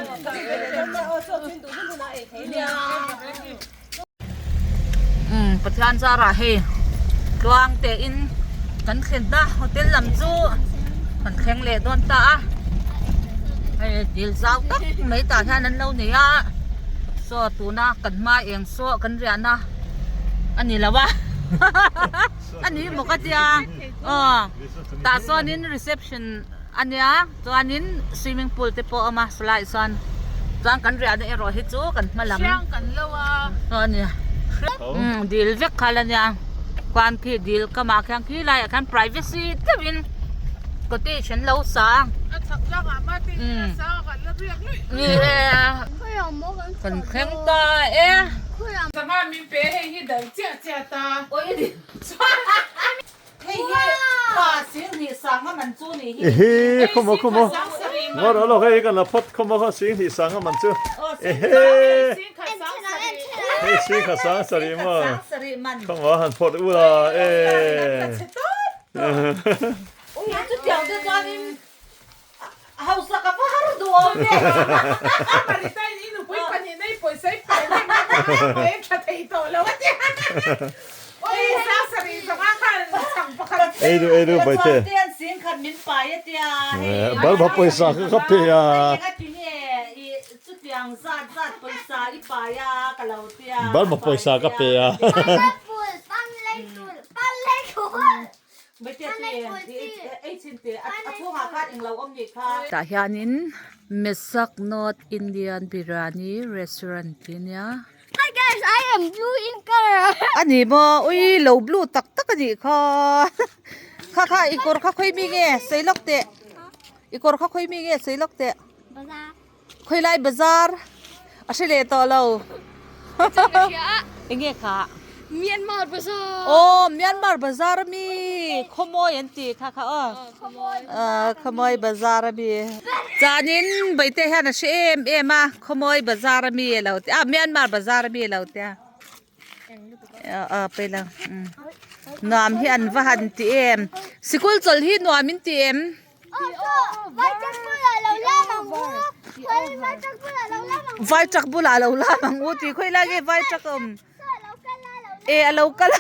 Umm Pathian zarah hei tluang te in kan thlen ta hotel lam chu kan thleng leh dawn ta a hei dil zau tak mai tah hian an lo nei a saw tuna kan hma eng saw kan riahna a ni lo a a ni maw ka tia aw tah chuanin reception a nia chuanin swimming pool te pawh a awm a chulaiah chuan chuan kan riahna erawh hi chu kan hma lam aw a ni umm dil vek kha la nia khuan khi dil kamah khian khi laiah khian privacy deuhin cottage an lo sa a umm ni e kan thleng ta e. Ehe khawmaw khawmaw ngaw rawh lawk hei kan la phawt khawmaw kha sing hnih sang a man chu ehe hei sing kha sang sarih maw khawmaw han phawt u la e. Hausa ka va har duh awm e. Marita in i nupui pahnih nei pawisa i pai reng a ka em tha thei tawh lo a tia. Oi Sasari zanga khan chhang pakhat. Ei duh ei duh bai te. Ka chuan sing khat min pai a tia. Balma pawisa kha ka pe a. Eng a ti nge i chutiang zat zat pawisa i pai a ka lo tia. Balma pawisa ka pe a. Pineapple, pineapple, pineapple. Tah hianin Mesak North Indian Biryani Restaurant tih ania. Hi guys, I am blue in color. A ni maw? Ui lo blue tak tak a nih kha. Kha kha i kawr kha khawi mi nge sawi lawk teh. I kawr kha khawi mi nge sawi lawk teh. Bazar. Khawi lai bazar a hre leh tawh lo. Enge kha? Myanmar bazar. Aw Myanmar bazar ami khawmawi an tih kha kha aw. Khawmawi bazar ami. Chuanin Baite hian a hre em em a khawmawi bazar ami a lo tia Myanmar bazar ami a lo tia. Aw pela nuam hi an va han ti em. Sikul chawlh hi nuam in ti em? Vai truck bulah lo lam ang u tih khawi lai nge vai truck a awm e a lo kal a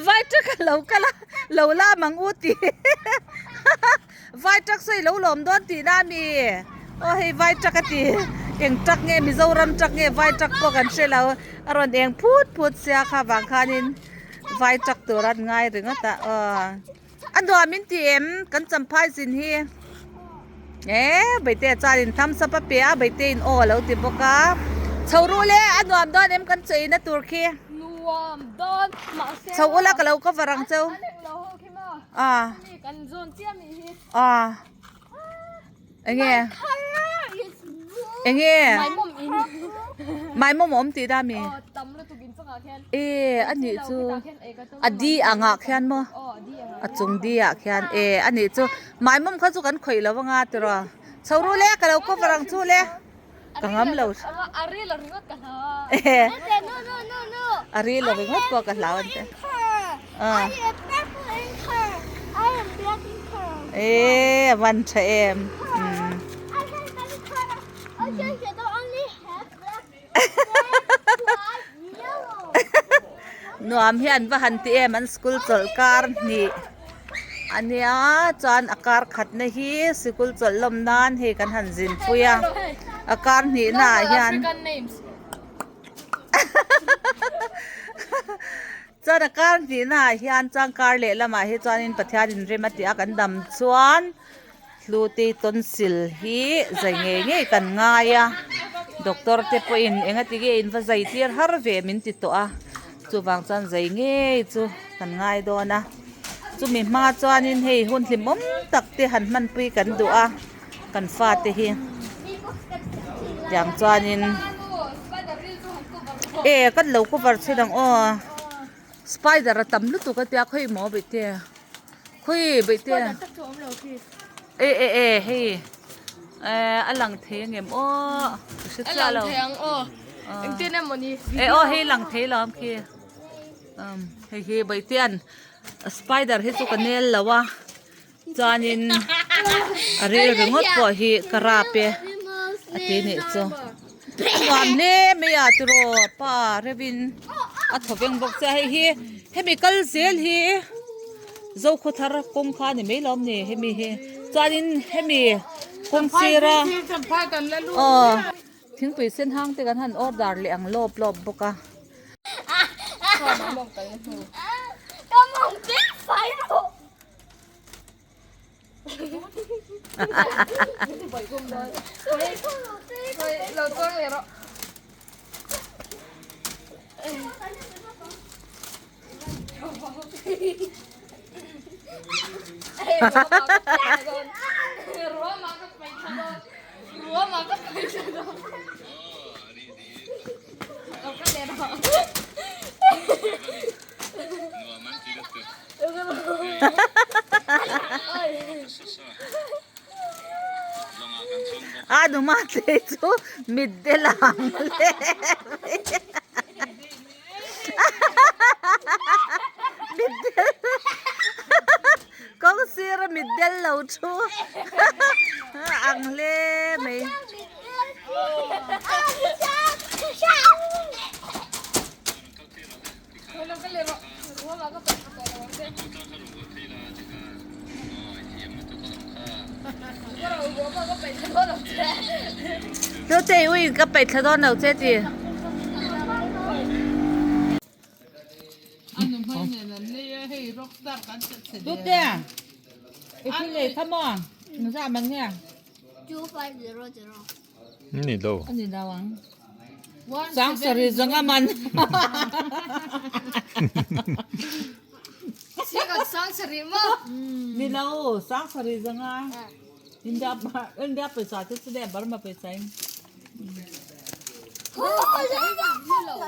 vai truck a lo kal a lo lam ang u tih vai truck saw i lo lawm dawn tih na ami aw hei vai truck a ti eng truck nge Mizoram truck nge vai truck pawh kan hre lo a rawn eng phut phut sia kha vang khanin vai truck tur an ngai ringawt a aw. A nuam in ti em kan champhai zin hi e Baite chuan in thumbs up a pe a Baite in aw a lo ti bawk a chho ruh le a nuam dawn em kan chawi na tur khi Nuam dawn mahse chho ula ka lo cover ang cheu an englo ho khi maw a mi kan zawn chiah mi hi a enge enge Maimawm in Maimawm a awm tih da mi aw tam lutuk in chungah khian e a nih chu a di angah khian maw a chung di ah khian e a nih chu Maimawm kha chu kan khawih lo anga tiraw chho ru le ka lo cover ang chu le ka ngam lo a ril a ringawt ka hlau a ril a ringawt pawh ka hlau an ti e a van tha em nuam hi an va han ti em an school chawlh kar hnih. ania chuan a kar khatna hi sikul chawlh lawm nan hei kan han zin pui a a kar hnihna ah hian chuan a kar hnihna ah hian chuan kar lehlamah hi chuanin Pathian inrem a tih a kan dam chuan. Hlute tonsil hi zai ngei ngei kan ngai a doctor te pawhin engati nge in va zai tir har ve min ti tawh a chuvang chuan zai ngei chu kan ngai dawn a chumi hma chuanin hei hun hlimawm tak te han hmanpui kan duh a kan fate hi tiang chuanin e kan lo cover chhin ang aw spider a tam lutuk a tia khawi maw bawihte. Khawi beihte e e e hei eh a lang thei ang em aw ka hre chiah lo. A lang thei ang aw engtin emaw ni. E aw hei lang thei lo ang khi umm hei hi beihte spider hi chu ka nel lo a chuanin a ril ringawt pawh hi ka rap e a ti nih chu a nuam hle mai a tiraw pa reuhin a thaw veng bawk che a hei hi hemi kal zel hi. Zokhawthar kawng kha a ni mai lawm ni hemi hi chuanin hemi kawng sira aw thingpui sen hang te kan han order leh ang lawp lawp bawk a. A numa te chu mitdel ang le mitdel kawng sira mitdel lo thu ang hle mai. Hlutei ui ka peih thla dawn lo che ti. Hlute i thil lei kha maw engzah man nge? 2500. Ni lo. Ani lo ang. Sang sarih zawng a man. Sang sarih maw? Ni lo, sang sarih zawng a. India India pawisa te chu le Burma pawisa in.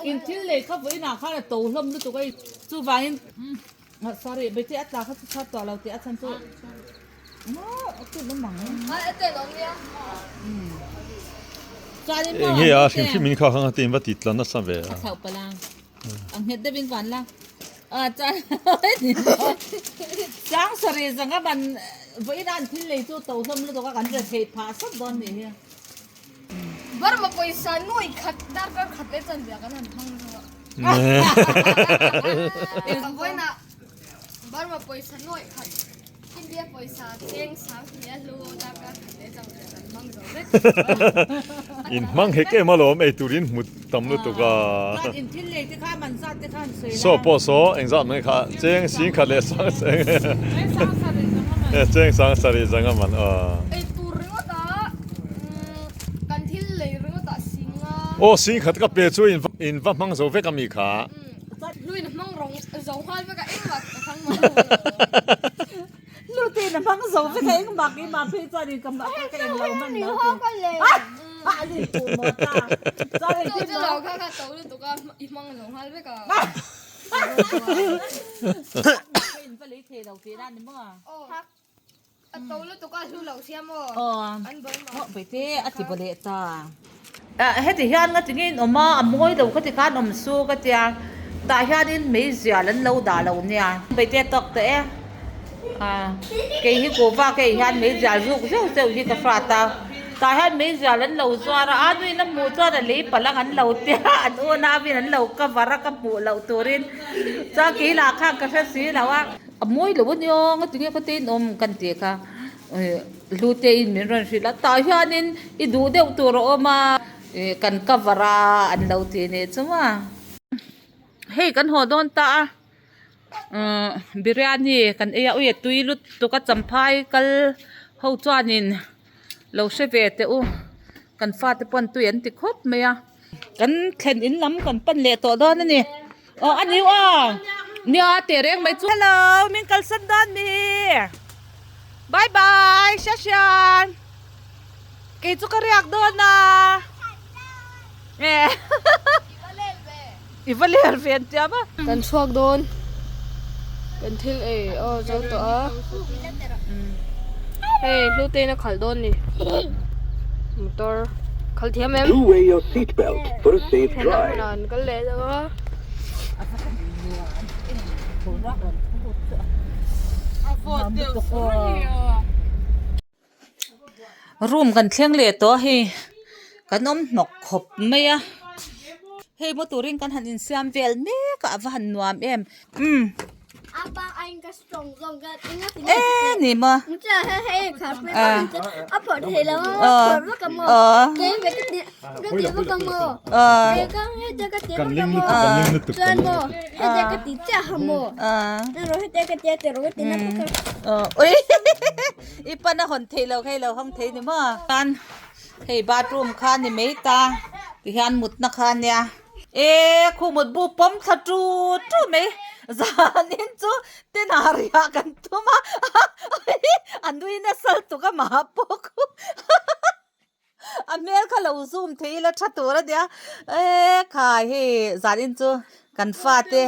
In thil lei kha vawiinah khan a to hlawm lutuk a, chuvangin Sorry, bete a tla kha chu chhar tawh lo tih a chhan chu a tun awm ang. Chuanin maw Eng hi a hrim hrim in kha kha te in va ti tla nasa ve a. A thlauh palh a. A nghet deuh in van la. A chuan Sang sarih zanga ban vawiin a an thil lei chu to hlawm lutuk a kan re theih phah sawt dawn nih hi. Burma pawisa nuai khat darkar khat leh chuan zia kan han hmang zawk a. Vawiinah Burma pawisa nuai khat India pawisa cheng sang hnih a hlu darkar khat leh chuan zia kan hmang zo vek. In hmang hek em alawm ei turin hmu tam lutuk a. Chuan in thil lei te kha man zat te kha an sawi la. Saw pawh saw engzat mai kha cheng sing khat leh sang cheng cheng sang sarih zanga man a. Ei tur ringawt a kan thil lei ringawt ah sing a. Aw sing khat ka pe chu in va hmang zo vek ami kha. Luin a hmang rawng zo nghal vek a engmah ka hmang mai lo. Lutin a hmang zo vek a engmah keimah phei chuan in ka ka eng lo hman lo ti. A ni puh maw ta. Chuan engtin Chu lo kha kha to lutuk a i hmang zo nghal vek a. In va lei thei lo tih na ni maw? A to lutuk a hlu lo sia maw? An bal mah. Aw Bete a ti baw leh ta. Heti hian nga tinge in awm a, a mawi lo khati khan awm su ka tia. Tah hianin meizial an lo dah lo nia. Bete a tawk tawh e. Kei hi kuhva kei hian meizial zuk zeuh zeuh hi ka hrat a. Tah hian meizial an lo zuar a, a nuin a hmuh chuan a lei palh ang an lo tia, an unauin an lo cover a ka hmuh loh turin. Chuan kei lah khan ka hre si lo a. A mawi lo ania ngatinge ka te in awm kan tih kha Hlute in min rawn hrilh a tah hianin i duh deuh tur a awm a kan cover a an lo ti nih chu maw. Hei kan haw dawn ta a biryani kan ei a ui a tui lutuk a champhai kal ho chuanin lo hre ve teh u kan fate pawn tui an ti khawp mai a. Kan thlen in lam kan pan leh tawh dawn a ni. Aw a ni aw. Nia teh reng mai chu. Hello min kalsan dawn mi. Bye bye Shashan. Kei chu ka riak dawn a. I va ler ve an tia ma. Kan chhuak dawn. Kan thil ei aw zo tawh a. Hei hlute in a khalh dawn ni. Motor khalh thiam em? Do wear your seat belt for a safe Thlen drive. hmunah an kal leh deuh a. Room kan thleng leh tawh a hei kan awm hnawk khawp mai a hei maw turin kan han insiam vel mek a a va han nuam em umm e ni maw aw ui. I pan a hawn theih loh kha i lo hawng thei ni maw? Chuan hei bathroom kha a ni mai ta tihian mutna kha a nia e khu mutbu pawm thla tu tu mai zanin chu tenah riah kan tum a a nui nasa lutuk a mah pawh khu a hmel kha lo zoom thei ila tha tur a nia e khai hei zanin chu kan fate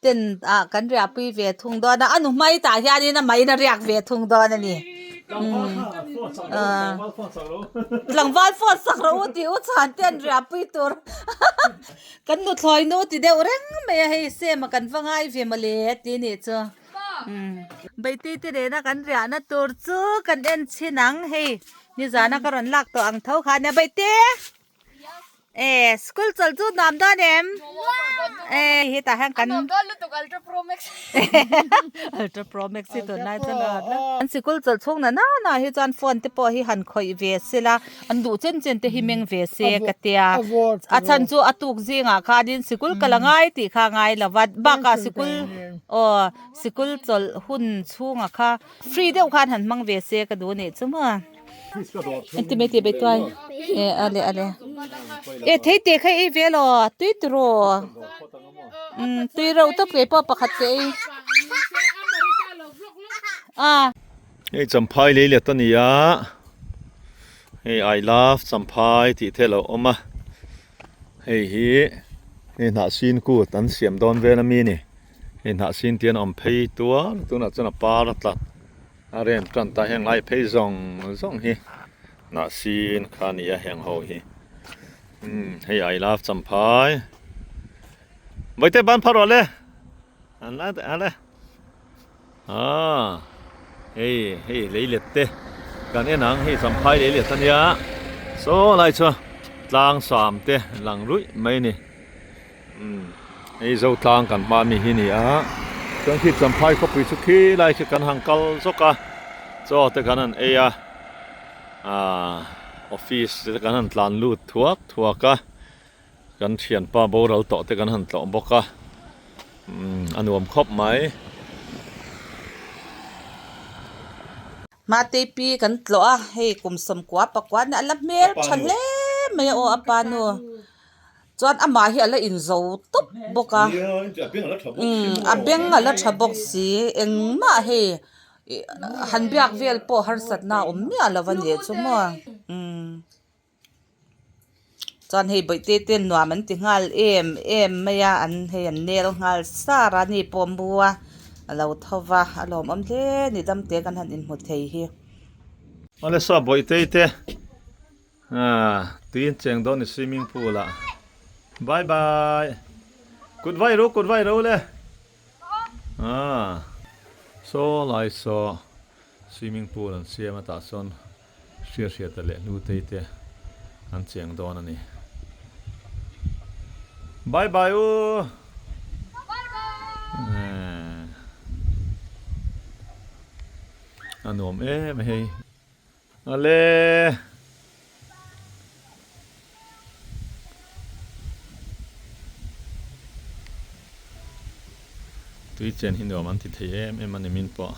ten ah kan riahpui ve thung dawn a a nu hmai tah hianin a mahin a riak ve thung dawn a ni tlangval phone sak rawh u tih u chhan te an riahpui tur kan nuthlawi nu ti deuh reng mai a hei sema kan va ngai ve mawle tih a nih chu. Beitei te nena kan riahna tur chu kan en chhin ang hei nizana ka rawn lak tawh ang tho kha ania Beite e school chawlh chu nuam dawn em e hetah hian kan ultra pro max hi tunlai chuan a hat la an sikul chawlh chhung na nana hi chuan phone te pawh hi han khawih ve sela an duh chen chen te hi meng ve se ka tia a chhan chu a tuk zingah khanin sikul ka la ngai tih kha a ngai lo va bakah sikul aw sikul chawlh hun chhungah kha free deuh khan han hmang ve se ka duh anih chu maw engti mai tih beituai e a le a le e thei teh kha ei ve law tui tiraw umm tui reuh tawp ngei pawh pakhat te ei a. Hei champhai lei let a ni a hei I love champhai tih te a lo awm a hei hi hei hnah sin kut an siam dawn vel ami a ni hei hnah sin te an awm phei tuar tunah chuan a par a tlat a rem tan ta heng lai phei zawng zawng hi hnah sin kha a ni a heng ho hi umm hei I love champhai Vawite ban phar rawh le an la a le. Aaa hei hei lei let te kan en ang hei champhai lei let ania saw lai chu tlang sam te lang ruih mai a ni umm hei zo tlang kan hma mi hi a ni a chuan khi champhai khawpui chu khi lai khi kan han kal zawk a chaw te kan han ei a aaa office te kan han tlan lut thuak thuak a. Kan thianpa boral tawh te kan han tlawh bawk a, umm a nuam khawp mai. Hmatei pi kan tlawh a, hei kum sawmkua pakua nia a la hmel tha hle mai a aw a pa nu chuan amah hi a la inzo tawp bawk a, umm a beng a la tha bawk si engmah hei han biak vel pawh harsatna a awm miah lo a nih chu maw umm. Chuan hei bawihte te nuam an ti nghal em em mai a an hei an nel nghal sar a ni pawh mu a a lo tho va a lawmawm hle a ni damte kan han inhmu thei hi. Awle saw bawihte te ah tui an cheng dawn ni swimming pool ah bye bye kut vai ro kut vai ro le ah saw lai saw swimming pool an siam a tah sawn. Hria hriata leh hnutei te an cheng dawn a ni. Bye bye u. Bye bye. A nuam em a hei. Ale. Tui chen hi nuam an ti thei em em a ni min pawh.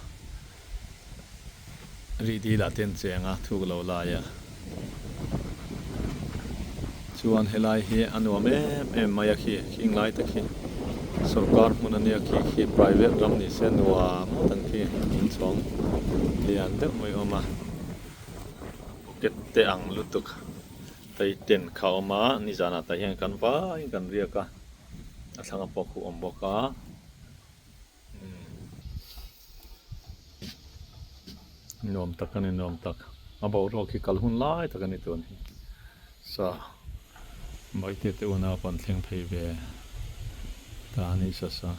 Rih dil ah te an cheng a thuk lo lai a. Chuan helai hi a nuam em em mai a khi khing lai te khi sorkar hmun a nia khi khi private ram ni se nuam ngawt ang khi inchhawng lian deuh mai a awm a pocket te ang lutuk tei tent kha a awm a nizanah tah hian kan vaiin kan riak a a thlang a pawh khu a awm bawk a. Nuam tak a ni nuam tak a boruak hi kal hun lai tak a ni tun hi sa Maite te unau pawh an thleng phei ve ta a ni sa sa.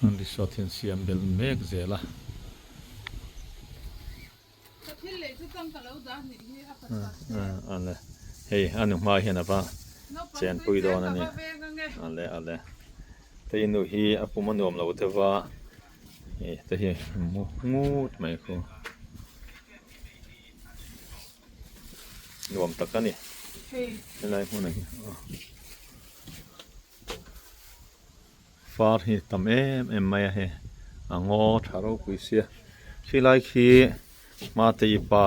An resort hi an siam belh mek zel a. Ale hei a nu hma hian a va chenpui dawn a ni ale ale hei nu hi a pum a nuam lo deuh a hei te hi mu ngut mai khu nuam tak a ni helai hmunah hian Far hi tam em em mai a hei a ngaw tha ropui sia khilai khi Hmatei pa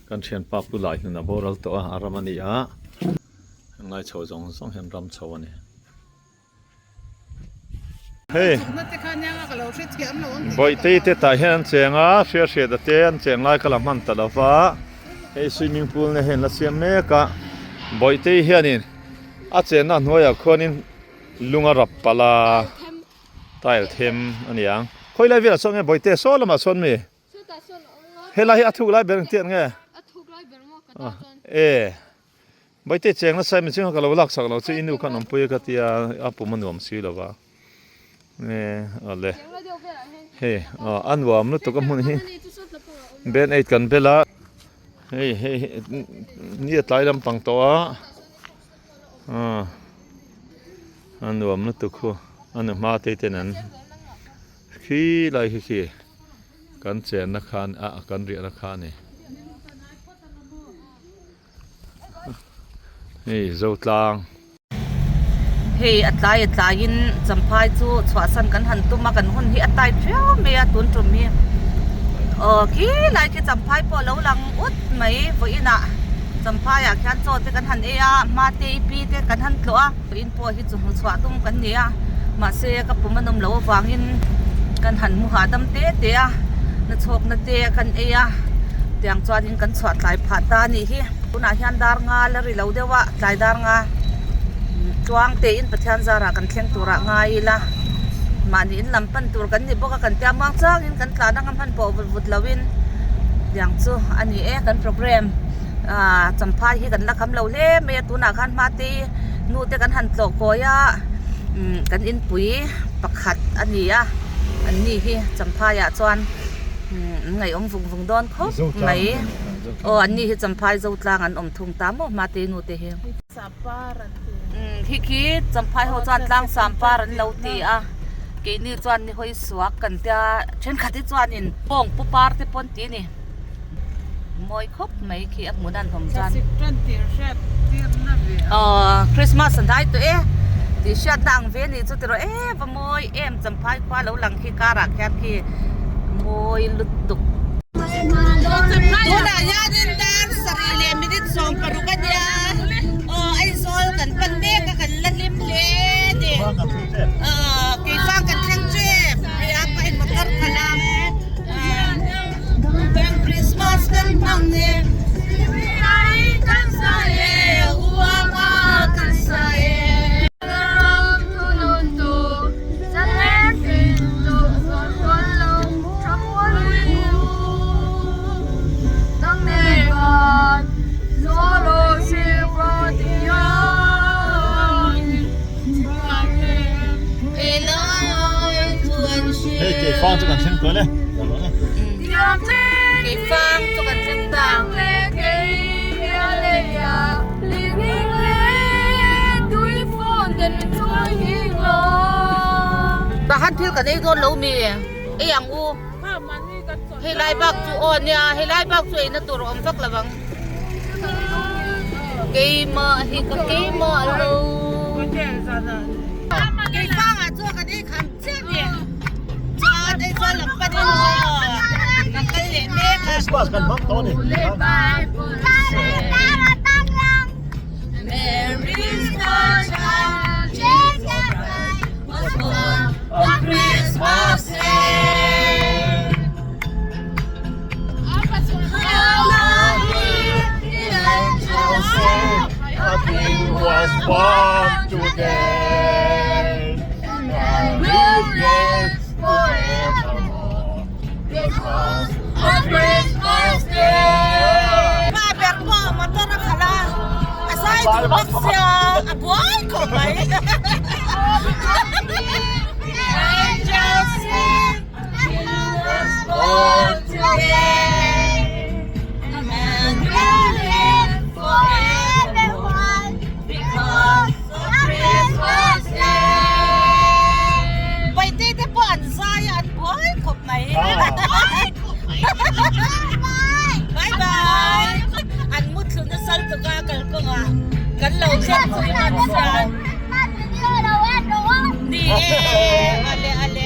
kan thianpa pu lai hnun a boral tawh a a ram a ni a ngai chho zawng zawng hian ram chho a ni. Hei Bawihtei te tah hian an cheng a hriat hriat a te an cheng lai ka la hman ta lo va hei swimming pool ne hei an la siam mek a Bawihtei hianin a chenna hnuaiah khuanin Lung a rap palh a, tile them a ni ang. Khawi lai velah chuan nge Bawihte saw lamah chuan mi? Helai hi a thuk lai ber engtiang nge? E Bawihte cheng nasa em ching ka lo lak sak lo chu i nu khan awmpui a ka tia a pum a nuam si lo va. E awle hei a nuam lutuk a hmun hi band aid kan bel a hei hei ni a tlai lampang tawh a. A nuam lutuk khu a nu hma te ten an khi lai khi khi kan chenna kha a kan riahna kha a ni hei Zotlang. Hei a tlai a tlaiin champhai chu chhuahsan kan han tum a kan hun hi a tight viau mai a tun tum hi aw khi lai khi champhai pawh a lo lang ut mai vawiinah. Champhai ah khian chaw te kan han ei a, hma te i pi te kan han tlawh a, in pawh hi chu hmu chhuah tum kan ni a, mahse ka pum a nawm loh avangin kan han hmu hahdam te te a, na chhawk na te kan ei a, tiang chuanin kan chhuah tlai phah ta a nih hi. Tunah hian dar nga la ri lo deuh a, tlai dar nga tluang tein Pathian zarah kan thleng turah ngai ila, mahni in lam pan tur kan ni bawk a, kan tia muang changin kan tlan anga hman pawh vut vut loin tiang chu a ni e kan program. Aaa champhai hi kan la kham lo hle mai a tunah khan hmate nu te kan han tlawh kawi a umm kan inpui pakhat a ni a an ni hi champhai ah chuan umm an ngaihawm vung vung dawn khawp mai aw an ni hi champhai zotlang an awm thung ta maw hmate nu te hi umm khi khi champhai ho chuan tlang sampar an lo ti a keini chuan ni hawi suak kan tia thenkhat hi chuanin bawng pu par te pawh an ti a ni. Mawi khawp mai khi a hmun a an awm chuan. Aw Christmas an dai tawh e tih hriatna ang ve anih chu tiraw e va mawi em champhai khua lo lang khi car ah khian khi mawi lutuk. Tunah hianin dar sarih leh minute 16 a nia aw Aizawl kan pan mek a kan la hlim hle a ni aw keifang kan thleng tep ria pa in motor khalh a. Hei keifang chu kan thleng tawh le. Keifang chu kan thleng ta. Tahan. khan thil kan ei dawn lo mi ei ang u. Helai bak chu aw nia helai bak chu eina tur a awm vak lo ang. Keimah hi ka keimah lo. Keifangah chuan kan ei kham chiah ni. Chuan ei chuan lam pan in aw kan kal leh mek a. Christmas kan hmang tawh a ni. Was born today and will live forevermore because of Christmas Day. Pa ber pawh motor a khalh a, a zai duh bawk sia, a buai khawp mai. Paite te pawh an zai a, an buai khawp mai. Bye bye. An mu thlu nasal tuk a kalkawngah kan lo thlen pui hman chuan. Ni e, ale ale.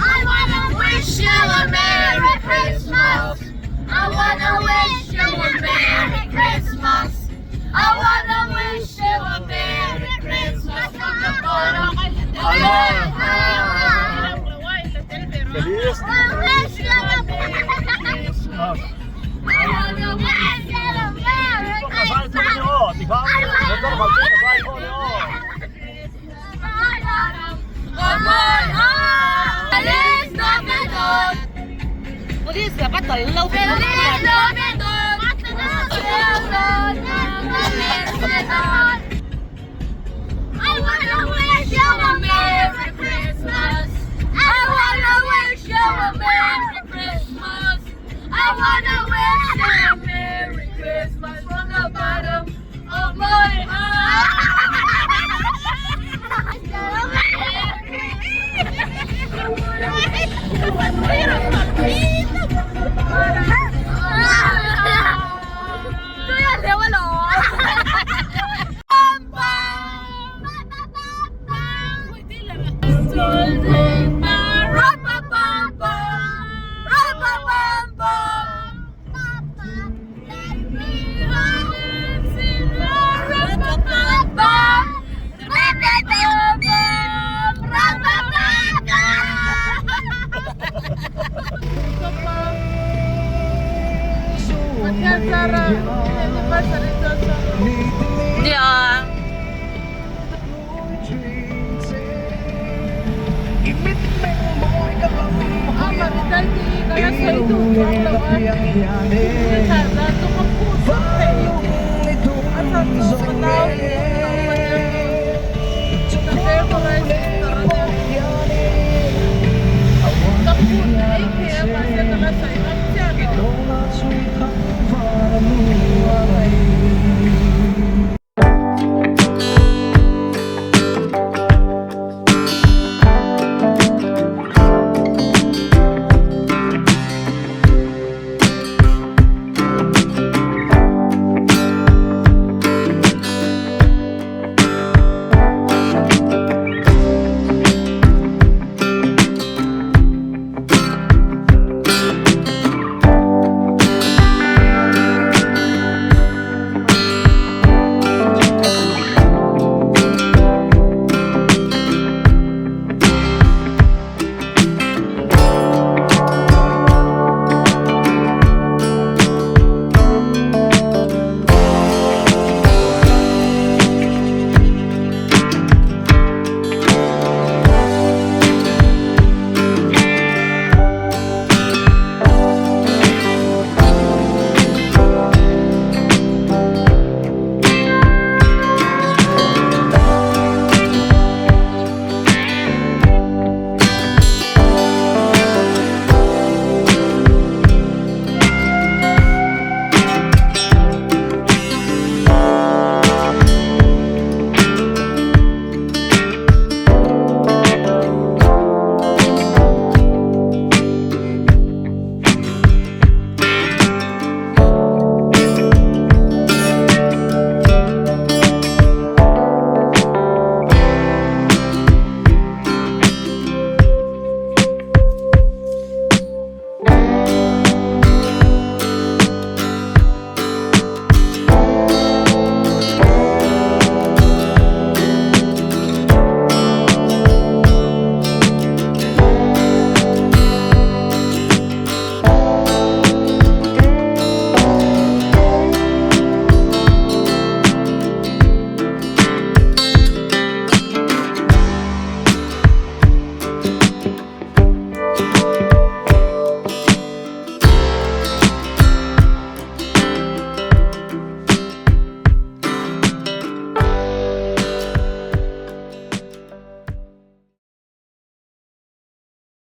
I wanna wish you a Merry Christmas. I wanna wish you a Merry Christmas. I wanna wish you a Merry Christmas from the bottom of my heart. Feliz I wish you a Merry Christmas. I wanna wish you a Merry Ka zai Christmas. chu ni aw tikha motor khalh chu ka zai pawh ni aw. Police la pa tal lo I wanna wish you a Merry Christmas. I wanna wish you a Merry Christmas. I wanna wish you a Merry Christmas from the bottom of my Nia.